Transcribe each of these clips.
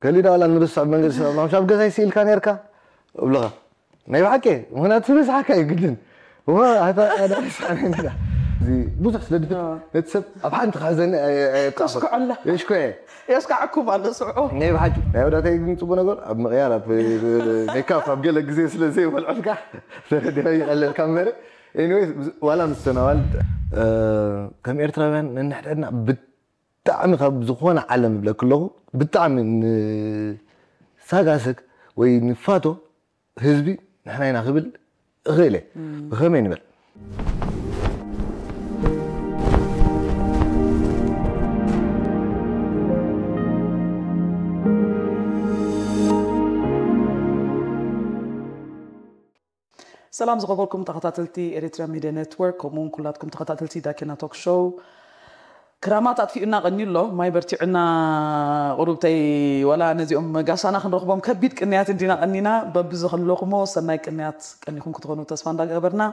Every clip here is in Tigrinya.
ከሊዳ ዋላ ንርስዕ መንገዲ ስለ ምሽ ኣብ ገዛይ ስኢልካ ነርካ እብልኻ ናይ ብሓቂ ምክንያቱ ስለ ዝሓካ እዩ ግድን እሞ ኣታ ኣዳ ስሓነ ነጋ እዚ ብዙሕ ስለ ድፍት ነቲ ሰብ ኣብ ሓንቲ ካዘኒ ተስኩዐላ የሽኮ እየ የስካዕኩም ኣሎ ስዑ ናይ ብሓቂ ናይ ወዳታይ ግን ጽቡቅ ነገር ኣብ ምቕያር ኣብ ሜካፕ ኣብ ገለ ግዜ ስለ ዘይበልዑልካ ተረዲኦ ይቐለልካ እምበር ኤኒዌይ ዋላ ምስ ተናዋል ከም ኤርትራውያን ንንሕድሕድና ብጣዕሚ ካብ ዝኾነ ዓለም ይብለክ ኣለኹ ብጣዕሚ ንሳጋሰግ ወይ ንፋቶ ህዝቢ ንሕና ኢና ክብል እኽእል እየ ብኸመይ ንበል ሰላም ዝኸበርኩም ተኸታተልቲ ኤሪትራ ሚድያ ኔትወርክ ከምኡውን ኩላትኩም ተኸታተልቲ ዳኬና ቶክ ሾው ክራማት ኣጥፊኡና ቀኒ ኣሎ ማይ በርቲዑና ቁሩብተይ ዋላ ነዚኦም ጋሳና ክንረኽቦም ከቢድ ቅንያት እንዲና ቀኒና በብዚ ከለኹሞ ሰናይ ቅንያት ቀኒኹም ክትኾኑ ተስፋ እንዳገበርና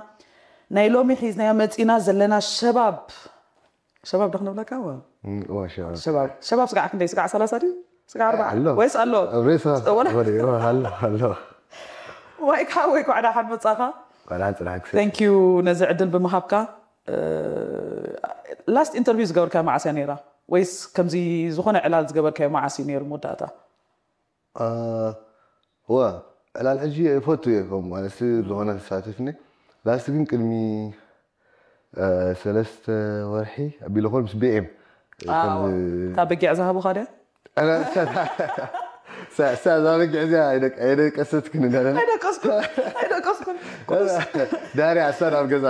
ናይ ሎሚ ሒዝናዮ መፂና ዘለና ሸባብ ሸባብ ዶ ክንብለካ ዋ እዋ ሸባብ ሸባብ ሸባብ ስጋዕ ክንደይ ስጋዕ ሰላሳ ድዩ ስጋዕ ኣርባዓ ኣሎ። ወይስ ኣሎ ሬሳ ወላ ወደ ይዋ ኣሎ ኣሎ ወይ ከዓ ወይ ኳዕዳ ሓን መጻኻ ቃል ጽናክ thank you ነዚ ዕድል ብምሃብካ last interview ዝገበርካዮ መዓስ እያ ነይራ ወይስ ከምዚ ዝኾነ ዕላል ዝገበርካዮ መዓስ እዩ ነይሩ መወዳእታ ዋ ዕላል ሕጂ ይፈቱ እየ ከም ማለት ዝኾነ ክሳተፍኒ last ግን ቅድሚ ሰለስተ ወርሒ ኣቢለ ኮን ምስ ቢኤም ካብ በጊዕ ዝሃቡኻ ድያ ሳዛ በጊዕ እዚኣ ኣይደቀሰትክን እንዳለ ኣይደቀስኩን ኣይደቀስኩን ዳርያ ኣሳድ ኣብ ገዛ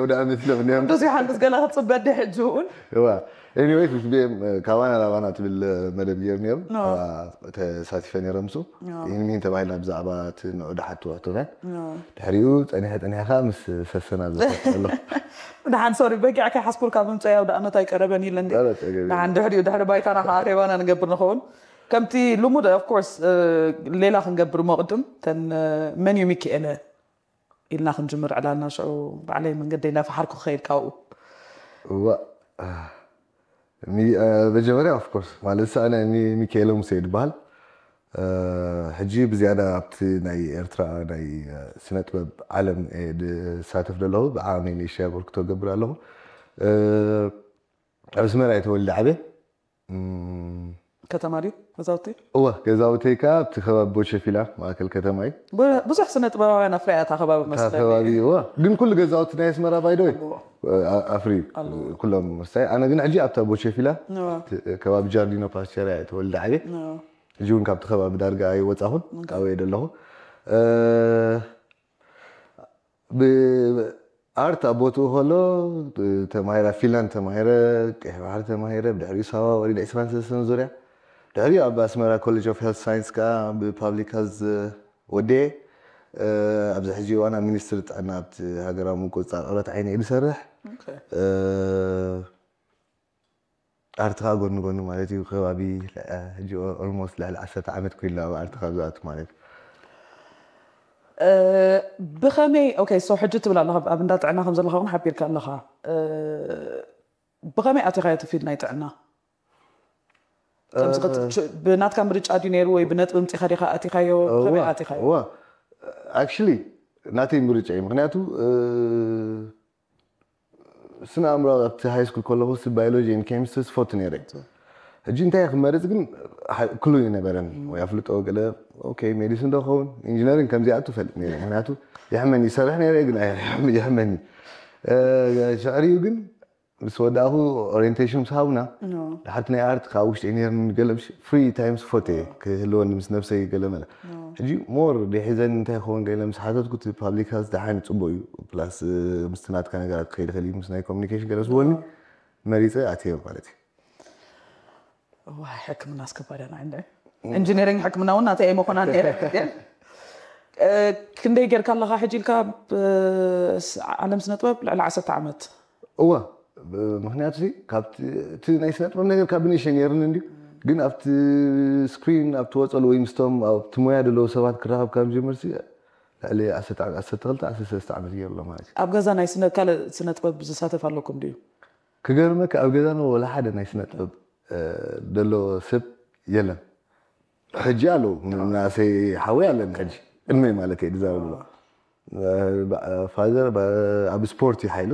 ወደ ኣመት ሎም እኒኦም ቅዱስ ዮሃንስ ገለ ክትፅበ ዲ ሕጂ እውን እዋ ኤኒዌይስ ምስ ቢኤም ካባና ናባና ትብል መደብ ገይሩ ነይሩ ተሳቲፈ ነይረ ምስ ይህን ሚን ተባሂልና ብዛዕባ እቲ ንዑ ድሓቱ ሕቶታት ድሕሪኡ ፀኒሐ ፀኒሐ ከዓ ምስ ሰሰና ዝፈት ኣሎ ደሓን ሶሪ በጊዕ ከይሓስኩልካ ምምፀያ ወደ ኣመት ኣይቀረበን ኢለ እንዲ ኧረ ፀገም የለን። ደሓን ድሕሪኡ ድሕሪ ባይታና ከዓ ኣኼባና ንገብር ንኸውን ከምቲ ልሙድ of course ሌላ ክንገብር ሞ ቅድም ተን መን እዩ ሚካኤለ ኢልና ክንጅምር ዕላልና ሽዑ ባዕለይ መንገደይ እናፈሓርኩ ክኸይድ ካብኡ እዋ መጀመርያ of course ማለት ሰኣነ ሚካኤለ ሙሴ ይድበሃል ሕጂ ብዝያዳ ኣብቲ ናይ ኤርትራ ናይ ስነ ጥበብ ዓለም ዝሳተፍ ዘለኹ ብዓቕመይ ንእሽተይ ኣበርክቶ ገብር ኣለኹ ኣብ ኣስመራ እየ ተወልደ ዓበ ከተማ ድዩ ገዛውቲ እወ ገዛውተይ ከዓ ኣብቲ ከባቢ ቦቸፊላ ማእከል ከተማ እዩ ብዙሕ ስነ ጥበባውያን ኣፍሪያ እታ ከባቢ እታ መስለኒ ከባቢ እወ ግን ኩሉ ገዛውቲ ናይ ኣስመራ ባይደወይ ኣፍሪ ኩሎም መስታይ ኣነ ግን ሕጂ ኣብታ ቦቸፊላ ከባቢ ጃርዲኖ ፓስቸርያ እየ ተወልደ ዓበ ሕጂ እውን ካብቲ ከባቢ ዳርጋ ኣይወፃኹን ኣብየ ደለኹ ብኣርት ኣብ ቦትኡ ከሎ ተማሂረ ኣብ ፊንላንድ ተማሂረ ቀይሕ ባሕሪ ተማሂረ ብድሕሪኡ ሳዋ ወሪደ ዕስራን ሰለስተን ዙርያ ድሕሪኡ ኣብ ኣስመራ ኮሌጅ ኦፍ ሄልት ሳይንስ ከዓ ብፓብሊክ ሄልዝ ወዲኤ ኣብዚ ሕጂ እዋን ኣብ ሚኒስትሪ ጥዕና ኣብቲ ሃገራዊ ምቁፅፃር ቅረት ዓይነ እዩ ዝሰርሕ ኣርትኻ ጎኒ ጎኒ ማለት እዩ ከባቢ ሕጂ ኦልሞስት ልዕሊ ዓሰርተ ዓመት ኮይና ኣብ ኣርትኻ ዝኣቱ ማለት እዩ ብኸመይ ኦኬ ሶ ሕጂ ትብል ኣለኻ ኣብ እንዳ ጥዕና ከም ዘለኻ እውን ሓቢርካ ኣለኻ ብኸመይ ኣቲኻዮ እቲ ፊልድ ናይ ጥዕና ከምዚ ብናትካ ምርጫ ድዩ ነይሩ ወይ ብነጥቢ ምፂኻ ዲኻ ኣቲኻዮ ብኸመይ ኣቲኻዮ እዋ ኣክቹሊ ናተይ ምርጫ እዩ ምክንያቱ ስነ ኣእምሮ ኣብቲ ሃይ ስኩል ከለኹ ስ ባዮሎጂ ን ኬሚስትሪ ስፈቱ ነይረ ሕጂ እንታይ ክመርፅ ግን ክሉ ይነበረን ወይ ኣፍልጦ ገለ ሜዲሲን ዶ ኸውን ኢንጂነሪንግ ከምዚኣቱ ፈልጥ ነይረ ምክንያቱ ይሕመኒ ይሰርሕ ነይረ ግን ይሕመኒ ሸዕሪኡ ግን ምስ ወዳእኹ ኦሪንቴሽን ምስ ሃቡና ድሓርቲ ናይ ኣርት ካብ ውሽጢ ነርኒ ገለ ፍሪ ታይም ስፎቴ ክህልወኒ ምስ ነብሰይ ገለ መለ ሕጂ ሞር ደሒዘን እንታይ ክኸውን ገለ ምስ ሓተትኩ እቲ ፓብሊክ ሄልት ደሓን ፅቡቅ እዩ ፕላስ ምስቲ ናትካ ነገራት ክኸይድ ይኽእል እዩ ምስ ናይ ኮሚኒኬሽን ገለ ዝወኒ መሪፀ ኣትየ ማለት እዩ ዋይ ሕክምና ኣስከባድ ኣና እንደ ኢንጂነሪንግ ሕክምና እውን ናተይ ኣይመኾናን ነረ ክንደይ ጌርካ ኣለኻ ሕጂ ኢልካ ዓለም ስነ ጥበብ ልዕሊ ዓሰርተ ዓመት እዋ ምክንያቱ ካብቲ ናይ ስነ ጥበብ ነገር ካብ ብንእሽተይ ነይርኒ እንዲ ግን ኣብቲ ስክሪን ኣብቲ ወፀሉ ወይ ምስቶም ኣብቲ ሞያ ዘለዉ ሰባት ክራኸብ ካብ ጀምርሲ ልዕሊ ዓሰርተ ክልተ ዓሰርተ ሰለስተ ዓመት ገይሩ ኣሎ ማለት እዩ ኣብ ገዛ ናይ ስነ ካልእ ስነ ጥበብ ዝሳተፍ ኣለኩም ድዩ ክገርመካ ኣብ ገዛና ወላ ሓደ ናይ ስነ ጥበብ ዘሎ ሰብ የለን ሕጂ ኣለዉ፣ ምናሰይ ሓወይ ኣለኒ። ሕጂ ቅድመይ ማለት እየ ዝዛረብ ዘሎ። ፋዘር ኣብ ስፖርት እዩ ሓይሉ።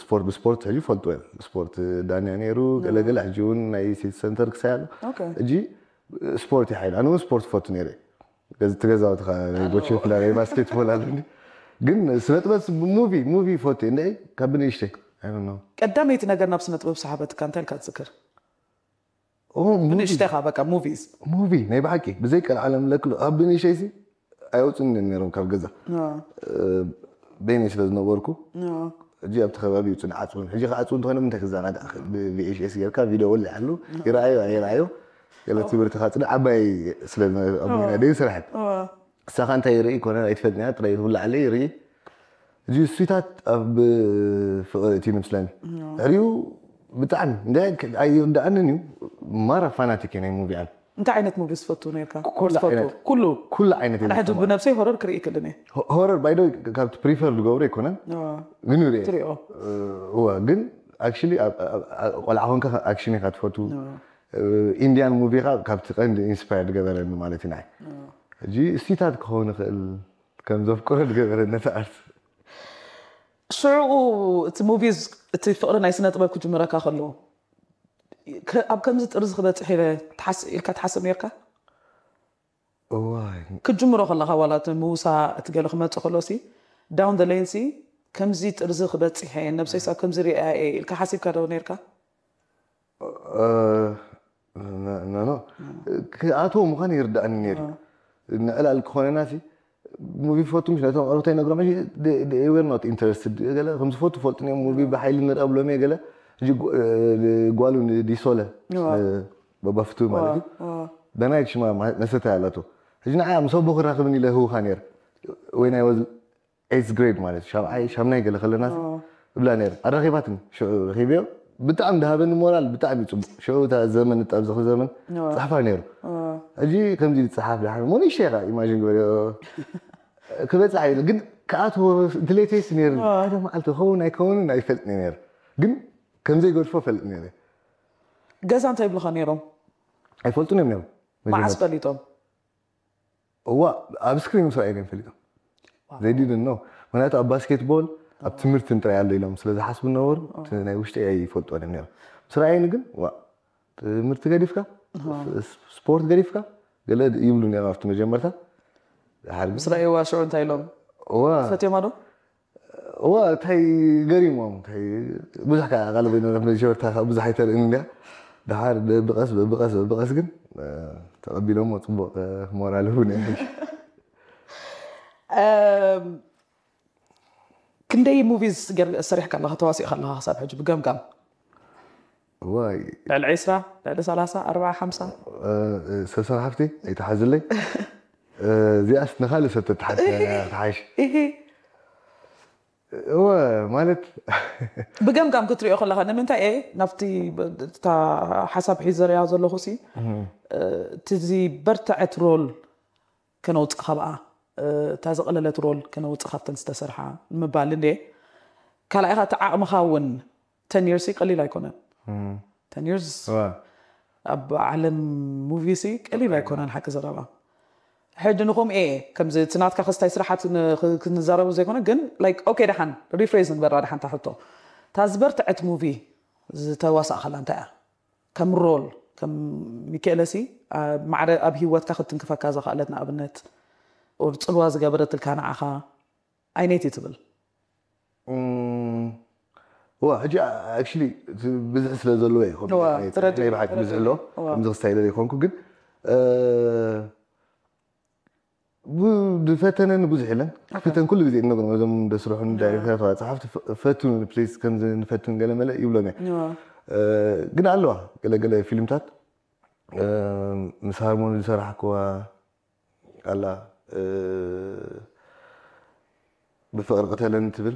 ስፖርት፣ ብስፖርት ሕጂ ፈልጡ እዮም። ስፖርት ዳንያ ነይሩ፣ ገለገለ። ሕጂ እውን ናይ ሲቲ ሰንተር ክሳይ ኣሎ። ሕጂ ስፖርት እዩ ሓይሉ። ኣነ እውን ስፖርት ፈቱ ነይረ። ትገዛውትኻ ቦቸፍላ ናይ ባስኬትቦል ኣለኒ። ግን ስነ ጥበብ፣ ሙቪ ሙቪ ፈቱ እንደ ካብ ብንእሽተይ። ቀዳመይቲ ነገር ናብ ስነ ጥበብ ሰሓበትካ እንታይ ኢልካ ትዝክር? ብንእሽተኻ በቃ ሙቪስ። ሙቪ ናይ ብሓቂ ብዘይ ቀልዓለም ለክሎ ኣብ ብንእሽተይ ሲ ኣይወፅን ነይሮም ካብ ገዛ። በይነይ ስለ ዝነበርኩ ሕጂ ኣብቲ ከባቢ ይውፅን ዓፅውን። ሕጂ ክዓፅው እንተኾይኖም እንታይ ክዘናጋዕ? ብቪኤችኤስ ጌርካ ቪዲዮ ወሊዓሉ ይረኣዮ ኣይረኣዮ፣ ገለ ትምህርቲ ካፅንዕ ዓባይ ስለ ኣቦና ደይ ስራሕት። እሳኻ እንታይ ይርኢ ኮነ ኣይትፈልጥን እያ፣ ጥራይ ትውላዓለ ይርኢ። እዚ እሱታት ኣብ ፍቕሪ እቲ ይመስለኒ። ሕሪኡ ብጣዕሚ እንደ ኣይርዳእንን እዩ። ማራ ፋናቲክ ናይ ሙቪ ኣን እንታይ ዓይነት ሙቪ ዝፈቱ ነርካ? ኩሉ ዓይነት። ኩሉ ኩሉ ዓይነት እየ ሕጂ ዝፈትዎ። ብነብሰይ ሆረር ክርኢ ክልኒ ሆ- ሆረር ባይ ደወይ ካብቲ ፕሪፈር ዝገብሮ ኣይኮነን፣ ግን ይርኢ። ትሪኦ እወ፣ ግን ኣክሽሊ ቆልዓ ኮንካ ኣክሽን ኢኻ ትፈቱ። ኢንዲያን ሙቪ ኻ ካብቲ ቀንዲ ኢንስፓየር ዝገበረኒ ማለት እዩ ንዓይ። ሕጂ እሱታት ክኸውን ይኽእል ከም ዘፍቅሮ ዝገበረ ነቲ ኣርት። ሽዑ እቲ ሙቪ እቲ ፍቕሪ ናይ ስነ ጥበብ ክጅምረካ ከሎ ከ- ኣብ ከምዚ ጥርዚ ክበፅሕ ኢለ ትሓስ- ኢልካ ትሓስብ ነርካ? እዋይ ክጅምሮ ከለኻ ዋላ እቲ ምውሳ እቲ ገለ ክመፅእ ከሎ ሲ ዳውን ደ ሌን ሲ ከምዚ ጥርዚ ክበፅሕ እየ ነብሰይ ሳብ ከምዚ ሪኣ እየ ኢልካ ሓሲብካ ዶ ነርካ? ኖ ክኣትዎ ምዃን ይርዳእኒ ነይሩ። ንዕላል ክኾነና ሲ ሙቪ ፈቱ ምሽ ነቶም ቀረብታ ይነግሮም ሕጂ they were not interested። ገለ ከም ዝፈቱ ፈልጡ እዮም። ሙቪ ብሓይሊ ንርአ ብሎም እየ ገለ። ሕጂ ጓ- እ፣ ጓሉ ንዲሶለ እዋ። እ፣ በባፍቱ ማለት እዩ። እዋ። ደናይት ሽማ ማ- መሰታ ኣለቶ። ሕጂ ንዓ ምስ ኣቦ ክራኽብን ኢለ ህውኻ ነይር። When I was eighth grade ማለት ሻብዓይ ሻምናይ ገለ ከለና እብላ ነይር ኣራኺባትኒ። ሽዑ ረኺብዮ። ብጣዕሚ ድሃበኒ ሞራል ብጣዕሚ እዩ ፅቡቅ። ሽዑ እታ ዘመን እጣ ኣብዚ ዘመን እዋ። ፅሕፋ ነይሩ። እዋ። ሕጂ ከምዚ ዝፅሓፍ ድሓን ሞኒሸ ኢኻ ኢማጂን ግበርዮ። ክበፅሕ ኢሉ ግን ክኣትዎ ድሌተይስ ነይሩ። ሓደ መዓልቲ ክኸውን ኣይከውንን ኣይፈልጥን ነይሩ። ግን ከምዘይገድፎ ፈልጥ ነይረ። ገዛ እንታይ ይብልኻ ነይሮም? ኣይፈልጡን እዮም ነይሮም። መዓስ ፈሊጦም? እዋ ኣብ ስክሪን ምስ ረኣዮም ፈሊጦም። They didn't know። ምክንያቱ ኣብ ባስኬትቦል ኣብ ትምህርትን ጥራይ ኣሎ ኢሎም ስለ ዝሓስቡ ነበሩ። እቲ ናይ ውሽጢ ኣይፈልጥዎን እዮም ነይሮም። ምስ ረኣየኒ ግን ዋ ትምህርቲ ገዲፍካ ስ- ስፖርት ገዲፍካ ገለ ይብሉ ነይሮም ኣብቲ መጀመርታ። ድሓር ግን ምስ ረኣይዋ ሽዑ እንታይ ኢሎም? ዋ ፈትዮማ ዶ? እዋ እንታይ ገሪሞም እንታይ ብዙሕ ከዓ ቃል በይነ መጀመርታ ከዓ ብዙሕ ኣይተርእን እንዲያ። ድሓር በብቐስ በብቐስ በብቐስ ግን እ፣ ተቐቢሎሞ ፅቡቅ እ፣ ሞራል ህቡን እዮም። እም፣ ክንደይ ሙቪስ ገር- ሰሪሕካ ኣለኻ ተዋሲእካ ኣለኻ ክሳብ ሕጂ ብገምጋም? ዋይ ልዕሊ ዕስራ ልዕሊ ሰላሳ ኣርባዓ ሓምሳ እ፣ እ፣ ሰብ ስራሕ ሃፍቲ ኣይተሓዝለይ። እ፣ እዚኣስ ንኻልእ ሰብ ተተሓዝ ትሓይሽ። ኢሂ እወ ማለት ብገምጋም ክትሪኦ ከለካ ንምንታይ እየ ናብቲ እታ ሓሳብ ሒዘርያ ዘለኹ ሲ እቲ ዝበርትዐት ሮል ከነውፅእ ካብኣ እታ ዝቐለለት ሮል ከነውፅእ ካብተን ዝተሰርሓ ንምባል እንደ ካልኣይ ካ እቲ ዓቕምኻ እውን ተን ይርሲ ቀሊል ኣይኮነን። ተን ይርስ እወ ኣብ ዓለም ሙቪ ሲ ቀሊል ኣይኮነን ሓቂ ዘረባ። ሕጂ ንኹም እየ ከምዚ እቲ ናትካ ክስታይ ስራሓት ን- ክ- ክንዛረቡ ዘይኮነ ግን ላይክ ኦኬ ደሓን ሪፍሬዝ ንግበራ ደሓን ታሕቶ እታ ዝበርትዐት ሙቪ ዝተዋሳእካላ እንታይ እያ? ከም ሮል ከም ሚካኤለሲ ኣብ ማዕረ ኣብ ህይወትካ ክትንክፈካ ዘኽኣለት ንኣብነት ኦር ፅልዋ ዝገበረትልካ ንዓኻ ኣይነይቲ ትብል? ዋ ሕጂ ኣክሊ ብዝሒ ስለ ዘለዎ እዩ እዋ፣ ትረድእ፣ ናይ ብሓቂ ብዝሒ ኣለዎ እዋ። ከምዚ ክስታይ ኢለ ዘይኮንኩ ግን እ፣ ብ- ዝፈተነኒ ብዙሕ የለን ክፍተን ኩሉ ግዜ እነግሮም እዞም ደስርሑን ዳይሬክተራት ዋ ጸሓፍቲ ፈ- ፈቱን ፕሊስ ከምዚ ንፈትን ገለ መለ ይብሎም እየ እዋ። እ፣ ግን ኣለዋ ገለገለ ፊልምታት እ፣ ምስ ሃርሞኒ ዝሰራሕክዋ ኣላ እ፣ ብፍቕሪ ቅተለኒ ትብል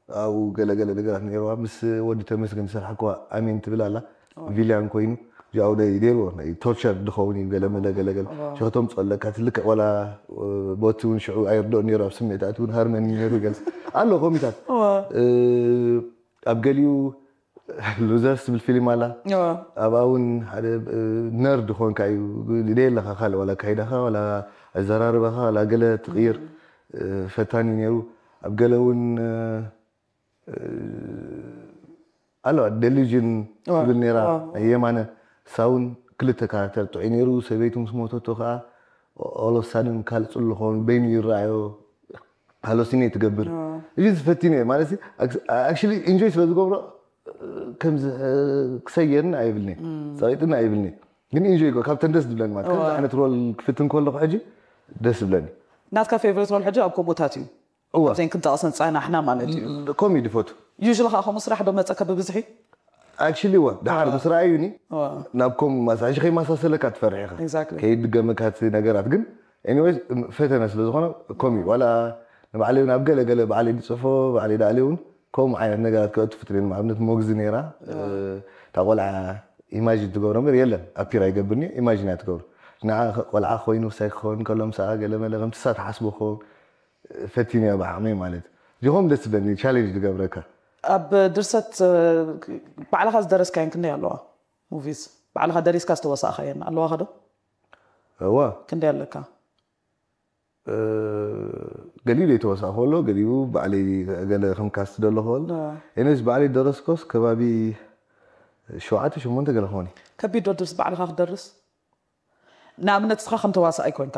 ኣብኡ ገለገለ ነገራት ነይርዋ ምስ ወዲ ተመስገን ዝሰራሕክዋ ኣሜን ትብል ኣላ ቪልያን ኮይኑ እዚኣው ደይ ደይርዎ ናይ ቶርቸር ዝኸውን እዩ ገለ መለ ገለገለ ሸቶም ፀለካ ትልክዕ ዋላ ቦቲ እውን ሽዑ ኣይርድኦ ነይሩ ኣብ ስሜት ኣትውን ሃርመኒ ነይሩ ገለ ኣሎ ኮሚታት እ፣ ኣብ ገሊኡ ሉዘርስ ትብል ፊልም ኣላ። ኣብኣ እውን ሓደ ነርድ ኾንካ እዩ ደየለኻ ካልእ ዋላ ኣካይዳኻ ዋላ ኣዘራርባኻ ዋላ ገለ ትቕይር ፈታኒ ነይሩ። ኣብ ገለ እውን ኣለዋ ደሊዥን ትብል ነይራ ናይ የማነ። እሳ እውን ክልተ ካራክተር ጥዑይ ነይሩ። ሰበይቱ ምስ ሞተቶ ከዓ ኦሎሳድን ካልእ ፅሉ ኸውን በይኑ ይረኣዮ ሃሎሲኔ ትገብር። እዚ ዝፈቲን እየ ማለት actually ኢንጆይ ስለ ዝገብሮ ከም ክሰየርን ኣይብልኒ ፀቂጥኒ ኣይብልኒ። ግን ኢንጆይ ካብተን ደስ ዝብለኒ ማለት ከምዚ ዓይነት ሮል ክፍትን ከለኹ ሕጂ ደስ ዝብለኒ። ናትካ ፌቨሪት ሮል ሕጂ ኣብ ከምኡታት እዩ። እዋ ኣብዘን ክንጠቕሰን ጸናሕና ማለት እዩ። ኮሜዲ ፈቱ ዩዥሊ ከዓ ከምኡ ስራሕ ዶ መጸካ ብብዝሒ? actually እዋ ደሓር ምስ ረኣዩኒ ናብ ኮም ማሳ ሕጂ ከይማሳሰለካ ትፈርሕ ኢኻ Exactly. ከይድገመካ እቲ ነገራት ግን anyways ፈተነ ስለ ዝኾነ ኮሚ ዋላ ንባዕለይ እውን ኣብ ገለ ገለ ባዕለይ ዝፅፎ ባዕለይ ዳኣለይ እውን ከምኡ ዓይነት ነገራት ከእቱ ፍትልን ንኣብነት ሞግዚ ነይራ እታ ቆልዓ ኢማጂን ትገብሮ እምበር የለን ኣፒር ኣይገብርኒ ኢማጂን እያ ትገብሮ ንዓ ቆልዓ ኮይኑ ክሳይ ክኸውን ከሎ ምሳኣ ገለ መለ ከምቲ እሳ ትሓስቦ ክኸውን ፈቲነ ብዓቕመይ ማለት እዚኹም ደስ ዝብለኒ ቻሌንጅ ዝገብረካ ኣብ ድርሰት ባዕልኻ ዝደረስካየን ክንደይ ኣለዋ? ሙቪስ ባዕልኻ ደሪስካ ዝተወሳእኻየን ኣለዋኻ ዶ? እዋ ክንደይ ኣለካ? ገሊኡ ዘይተወሳእኮ ኣሎ ገሊኡ ባዕለይ ገለ ከም ካስት ደለኹ ኣሎ ኤነስ ባዕለይ ደረስኮስ ከባቢ ሸውዓተ ሸሞንተ ገለ ክኾን እዩ ከቢድ ዶ ድርስ ባዕልኻ ክደርስ? ንኣብነት እስኻ ከም ተዋሳኣይ ኮንካ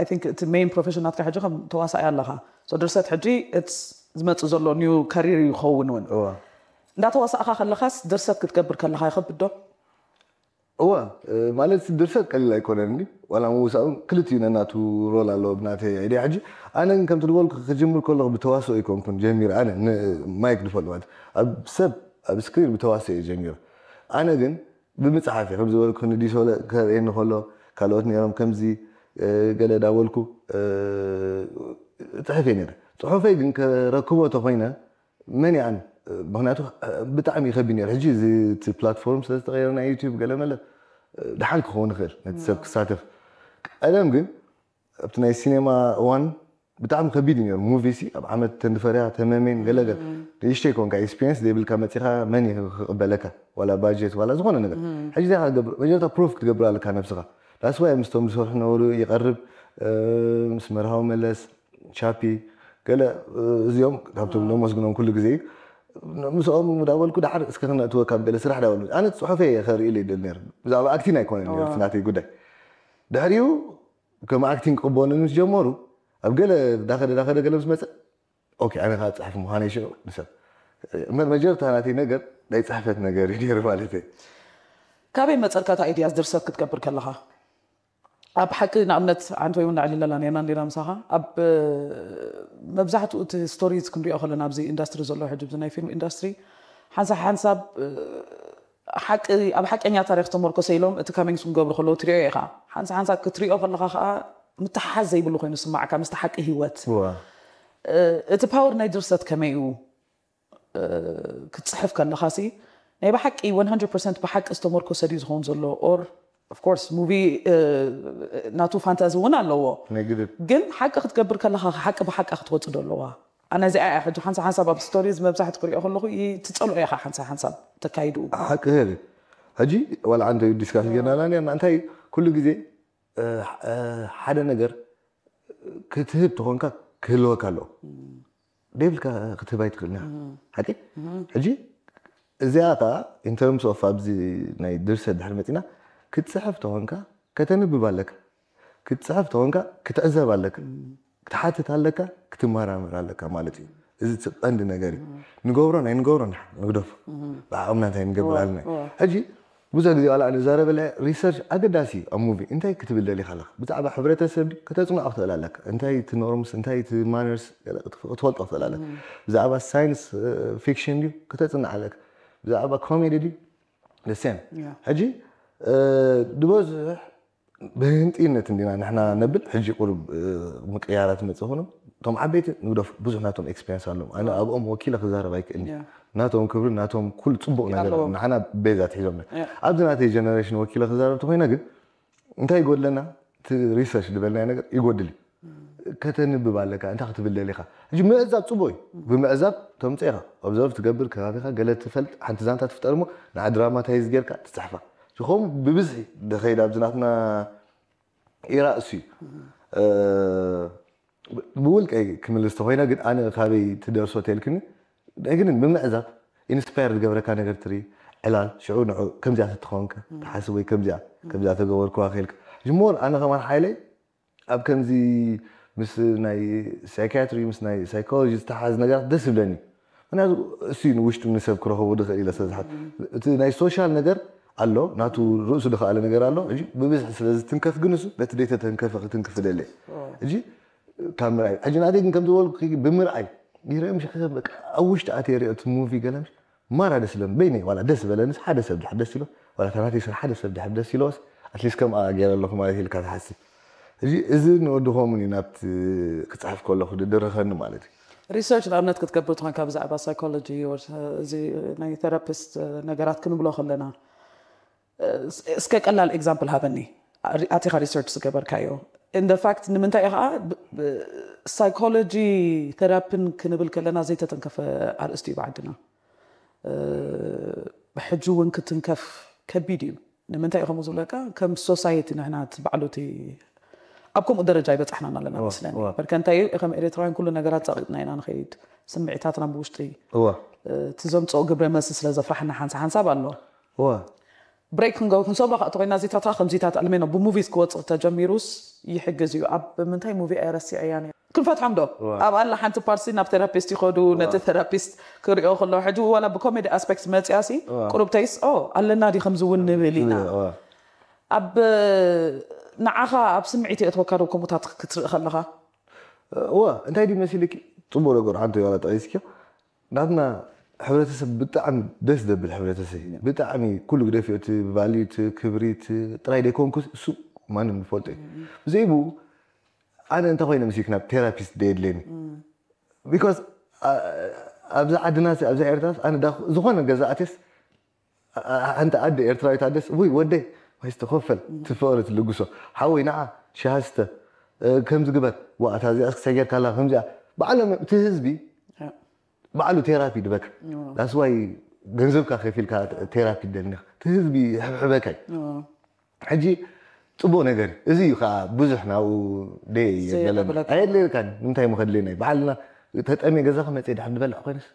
I think እቲ ሜን ፕሮፌሽን ናትካ ሕጂ ከም ተዋሳኣይ ኣለኻ ድርሰት ሕጂ ዝመፅእ ዘሎ ኒው ካሪር ይኸውን እውን እዋ እንዳተዋሳእኻ ከለኻስ ድርሰት ክትገብር ከለኻ ይኸብድ ዶ? እዋ ማለት ድርሰት ቀሊል ኣይኮነን እንዲ ዋላ ምውሳእ እውን ክልቲኡ ነናቱ ሮል ኣለዎ ብናተይ ኣይደ ሕጂ ኣነ ግን ከምቲ ዝበልኩ ክጅምር ከለኹ ብተዋስኦ ኣይኮንኩን ጀሚር ኣነ ማይክ ድፈል ማለት ኣብ ሰብ ኣብ ስክሪን ብተዋስኦ እየ ጀሚሩ ኣነ ግን ብምፅሓፍ እየ ከም ዝበልኩ ንዲሶለ ከርእየኒ ከሎ ካልኦት ነይሮም ከምዚ ገለ ዳበልኩ ፅሕፍ እየ ነይረ ፅሑፈይ ግን ከረክቦ ተኮይነ መን እየ ኣነ ምክንያቱ ብጣዕሚ ይከቢድ ነይሩ ሕጂ እዚ እቲ ፕላትፎርም ስለ ዝተቀየረ ናይ ዩቲዩብ ገለ መለ ድሓን ክኸውን ይኽእል ነቲ ሰብ ክሳተፍ ቀደም ግን ኣብቲ ናይ ሲኔማ እዋን ብጣዕሚ ከቢድ እዩ ነይሩ ሙቪ ሲ ኣብ ዓመት ተንድፈርያ ተመሜን ገለገ ንእሽተይ ኮንካ ኤክስፒሪንስ ዘይብልካ መፂኻ መን እዩ ክቅበለካ ዋላ ባጀት ዋላ ዝኾነ ነገር ሕጂ እንታይ ገብር መጀመርታ ፕሩፍ ክትገብር ኣለካ ነብስኻ ዳስዋይ ምስቶም ዝሰርሑ ነበሩ ይቀርብ ምስ መርሃዊ መለስ ቻፒ ገለ እዚኦም ካብቶም ነመስግኖም ኩሉ ግዜ ምስኦም ዳበልኩ ዳሓር እስከ ክነእትወካ ገለ ስራሕ ዳበሉ ኣነ ፅሑፈ ከርእዩ ይደል ነይሩ ብዛዕባ ኣክቲን ኣይኮነ ነይሩ ናተይ ጉዳይ ድሕሪኡ ከም ኣክቲን ክቕበሉ ምስ ጀመሩ ኣብ ገለ ዳኸደ ዳኸደ ገለ ምስ መፀ ኦኬ ኣነ ከዓ ፅሕፍ ምዃነ ይሽዑ ንሰብ እመር መጀርታ ናተይ ነገር ናይ ፅሕፈት ነገር እዩ ነይሩ ማለት እዩ ካበይ መፀልካ እቲ ኣይድያ ድርሰት ክትገብር ከለኻ ኣብ ሓቂ ንኣብነት ዓንተ ወይ እውን ንዕልለላ ነርና እንዲና ምሳኻ ኣብ መብዛሕትኡ እቲ ስቶሪዝ ክንሪኦ ከለና ኣብዚ ኢንዳስትሪ ዘሎ ሕጂ ናይ ፊልም ኢንዳስትሪ ሓንሳብ ሓንሳብ ሓቂ ኣብ ሓቀኛ ታሪክ ተመርኮሰ ኢሎም እቲ ካሚንግስ ክገብሩ ከለዉ ትሪኦ ኢኻ ሓንሳ ሓንሳ ክትሪኦ ከለኻ ከዓ ምትሓሓዝ ዘይብሉ ኮይኑ ስማዕካ ምስቲ ሓቂ ህይወት እቲ ፓወር ናይ ድርሰት ከመይ እዩ ክትፅሕፍ ከለኻ ሲ ናይ ብሓቂ 100 ብሓቂ ዝተመርኮሰ ድዩ ዝኸውን ዘሎ or of course ሙቪ ናቱ ፋንታዚ እውን ኣለዎ ናይ ግድን ግን ሓቂ ክትገብር ከለኻ ሓቂ ብሓቂ ክትወፅእ ዶ ኣለዋ ኣነ እዚኣ እያ ሕጂ ሓንሳ ሓንሳብ ኣብ ስቶሪዝ መብዛሕት ክሪኦ ከለኹ ትፀልኦ ኢኻ ሓንሳ ሓንሳብ ተካይድኡ ሓቂ ሄሪ ሕጂ ዋላ ዓንተ ዲስካስ ገናና ኔርና እንታይ ኩሉ ግዜ ሓደ ነገር ክትህብ ተኾንካ ክህልወካ ኣለዎ ደይብልካ ክትህብ ኣይትኽእልና ሓቂ ሕጂ እዚኣ ከዓ in terms of ኣብዚ ናይ ድርሰት ድሕር መፂና ክትፅሕፍ ተኾንካ ከተንብብ ኣለካ ክትፅሕፍ ተኾንካ ክትዕዘብ ኣለካ ክትሓትት ኣለካ ክትመራመር ኣለካ ማለት እዩ እዚ እቲ ቀንዲ ነገር እዩ ንገብሮ ናይ ንገብሮ ንግደፎ ብዓቕምና እንታይ ንገብር ኣለና ሕጂ ብዙሕ ግዜ ዋላ ንዛረበለ ሪሰርች ኣገዳሲ እዩ ኣብ ሙቪ እንታይ ክትብል ደሊኻ ኣለካ ብዛዕባ ሕብረተሰብ ድዩ ከተፅንዖ ክትኽእል ኣለካ እንታይ እቲ ኖርምስ እንታይ እቲ ማነርስ ክትፈልጦ ክትኽእል ኣለካ ብዛዕባ ሳይንስ ፊክሽን ድዩ ከተፅንዕ ኣለካ ብዛዕባ ኮሜዲ ድዩ ደሴም ሕጂ ዝበዝሕ ብህንጢነት እንዲና ንሕና ነብል ሕጂ ቁሩብ ምቅያራት መፅእ ኮኖም እቶም ዓበይቲ ንግደፍ ብዙሕ ናቶም ኤክስፔሪንስ ኣለዎም ኣነ ኣብኦም ወኪለ ክዛረብ ኣይክእልኒ ናቶም ክብሪ ናቶም ኩሉ ፅቡቅ ነገር ንሓና ቤዛ ትሒዞም ኣብዚ ናተይ ጀነሬሽን ወኪለ ክዛረብ ተኮይነ ግን እንታይ ይጎድለና እቲ ሪሰርች ዝበልናዮ ነገር ይጎድል እዩ ከተንብብ ኣለካ። እንታይ ክትብል ደሊኻ? ሕጂ ምዕዛብ ጽቡቕ እዩ። ብምዕዛብ ተምጽኦ ኢኻ። ኦብዘርቭ ትገብር፣ ከባቢኻ ገለ ትፈልጥ፣ ሓንቲ ዛንታ ትፍጠር እሞ ንዓ ድራማታይዝ ጌርካ ትጽሕፋ። ዝኾም ብብዝሒ ድኸይድ ኣብዚ ናትና ኢራ እሱ እዩ። እ፣ ብውልቀይ ክምልስ ተኾይነ ግን ኣነ ካበይ ትደርሶ ተልክኒ ግን ብምዕዛብ ኢንስፓየር ዝገብረካ ነገር ትርኢ ዕላል ሽዑ ንዑ ከምዚኣ ተትኾንከ ትሓስብ ወይ ከምዚኣ ከምዚኣ ተገበርኩዋ ከልካ ጅሞር ኣነ ከማን ሓይለይ ኣብ ከምዚ ምስ ናይ ሳይካትሪ ምስ ናይ ሳይኮሎጂ ዝተሓዝ ነገራት ደስ ይብለኒ። ምክንያቱ እሱ እዩ ንውሽጡ ንሰብ ክረኸቦ ድኽእል ኢለ ስለዝሓት እቲ ናይ ሶሻል ነገር ኣሎ ናቱ ርእሱ ድኸኣለ ነገር ኣሎ። ሕጂ ብብዝሒ ስለ ዝትንከፍ ግን እሱ ነቲ ደይተተንከፈ ክትንክፍ ደለ ሕጂ ካብ ምርኣይ ሕጂ ናተይ ግን ከም ዝበልኩ ብምርኣይ ይርኦም ሽሕ በቃ ኣብ ውሽጢ ኣትየ ሪኦ እቲ ሙቪ ገለ ምሽ ማራ ደስ ኢሎም በይነይ ዋላ ደስ በለንስ ሓደ ሰብ ድሕር ደስ ኢሎ ዋላ እታ ናተይ ስራሕ ሓደ ሰብ ድሕር ደስ ኢሎስ ኣትሊስት ከምኣ ገይረ ኣለኹ ማለት ኢልካ ትሓስብ። እዚ እዚ ንወዲ ኮሙን እዩ ናብቲ ክፅሕፍ ከለኹ ድድርኸኒ ማለት እዩ። ሪሰርች ንኣብነት ክትገብር ትኾንካ ብዛዕባ ሳይኮሎጂ እዚ ናይ ቴራፒስት ነገራት ክንብሎ ከለና እስከ ቀላል ኤግዛምፕል ሃበኒ ኣቲኻ ሪሰርች ዝገበርካዮ እንደ ፋክት ንምንታይ እዩ ከዓ ሳይኮሎጂ ቴራፒን ክንብል ከለና ዘይተተንከፈ ኣርእስቲ እዩ ብዓድና ሕጂ እውን ክትንከፍ ከቢድ እዩ ንምንታይ እዩ ከምኡ ዝብለካ ከም ሶሳይቲ ንሕና እቲ ባዕሉ እቲ ኣብ ከምኡ ደረጃ ይበፃሕናን ኣለና መስለኒ በርከ እንታይ እዩ ከም ኤርትራውያን ኩሉ ነገራት ፀቂጥና ኢና ንኸይድ ስምዒታትና ብውሽጢ እቲ ዘምፅኦ ግብረ መልሲ ስለ ዘፍራሕና ሓንሳ ሓንሳብ ኣሎ ብሬክ ክንገው ክንሰብሮ ከዓ ተኮይና ዚታታ ከምዚታት ኣልሜኖ ብሙቪስ ክወፅእ ተጀሚሩስ ይሕግዝ እዩ ኣብ ምንታይ ሙቪ ኣየ ረሲዐያ ነይረ ክንፈትሖም ዶ ኣብ ኣላ ሓንቲ ፓርሲ ናብ ቴራፒስት ይኸዱ ነቲ ቴራፒስት ክሪኦ ከሎ ሕጂ ዋላ ብኮሜዲ ኣስፔክት መፅያ ሲ ቁሩብ ተይስ ኦ ኣለና ዲ ከምዚ እውን ንብል ኢና ኣብ ንዓኻ ኣብ ስምዒት የእትወካ ዶ ከምኡታት ክትርኢ ከለኻ እወ እንታይ ድዩ መሲልኪ ፅቡቅ ነገር ሓንቲ ዋላ ጠቂስኪ ናትና ሕብረተሰብ ብጣዕሚ ደስ ዘብል ሕብረተሰብ እዩ። ብጣዕሚ ኩሉ ግደፍዮ እቲ ቫልዩ እቲ ክብሪ እቲ ጥራይ ደይኮንኩስ እሱ ማንም ዝፈልጦ እዩ። ብዘይ ብኡ ኣነ እንተ ኮይነ ምስክ ናብ ቴራፒስት ደየድልየኒ ቢካዝ ኣብዚ ዓድና ኣብዚ ኤርትራ ኣነ ዝኾነ ገዛ ኣትስ ሓንቲ ኣደ ኤርትራዊት ኣደስ ውይ ወደይ ዋይስ ተኸፈል ትፍቕሪ ትልግሶ ሓወይ ንዓ ሻሃስተ ከምዚ ግበር ዋእታ እዚኣ እስክሰ ጌርካላ ከምዚኣ ባዕሎም እቲ ህዝቢ ባዕሉ ቴራፒ ድበካ ዳስዋይ ገንዘብካ ከፊልካ ቴራፒ ደልኒ እቲ ህዝቢ ሕብሕበካ ሕጂ ፅቡቅ ነገር እዚ እዩ ከዓ ብዙሕ ናብኡ ደየየለና ኣየድልየልካ ንምንታይ ምኸድልየና ባዕልና ተጠምየ ገዛኹ መፅየ ድሓር ዝበልዕ ኮይነስ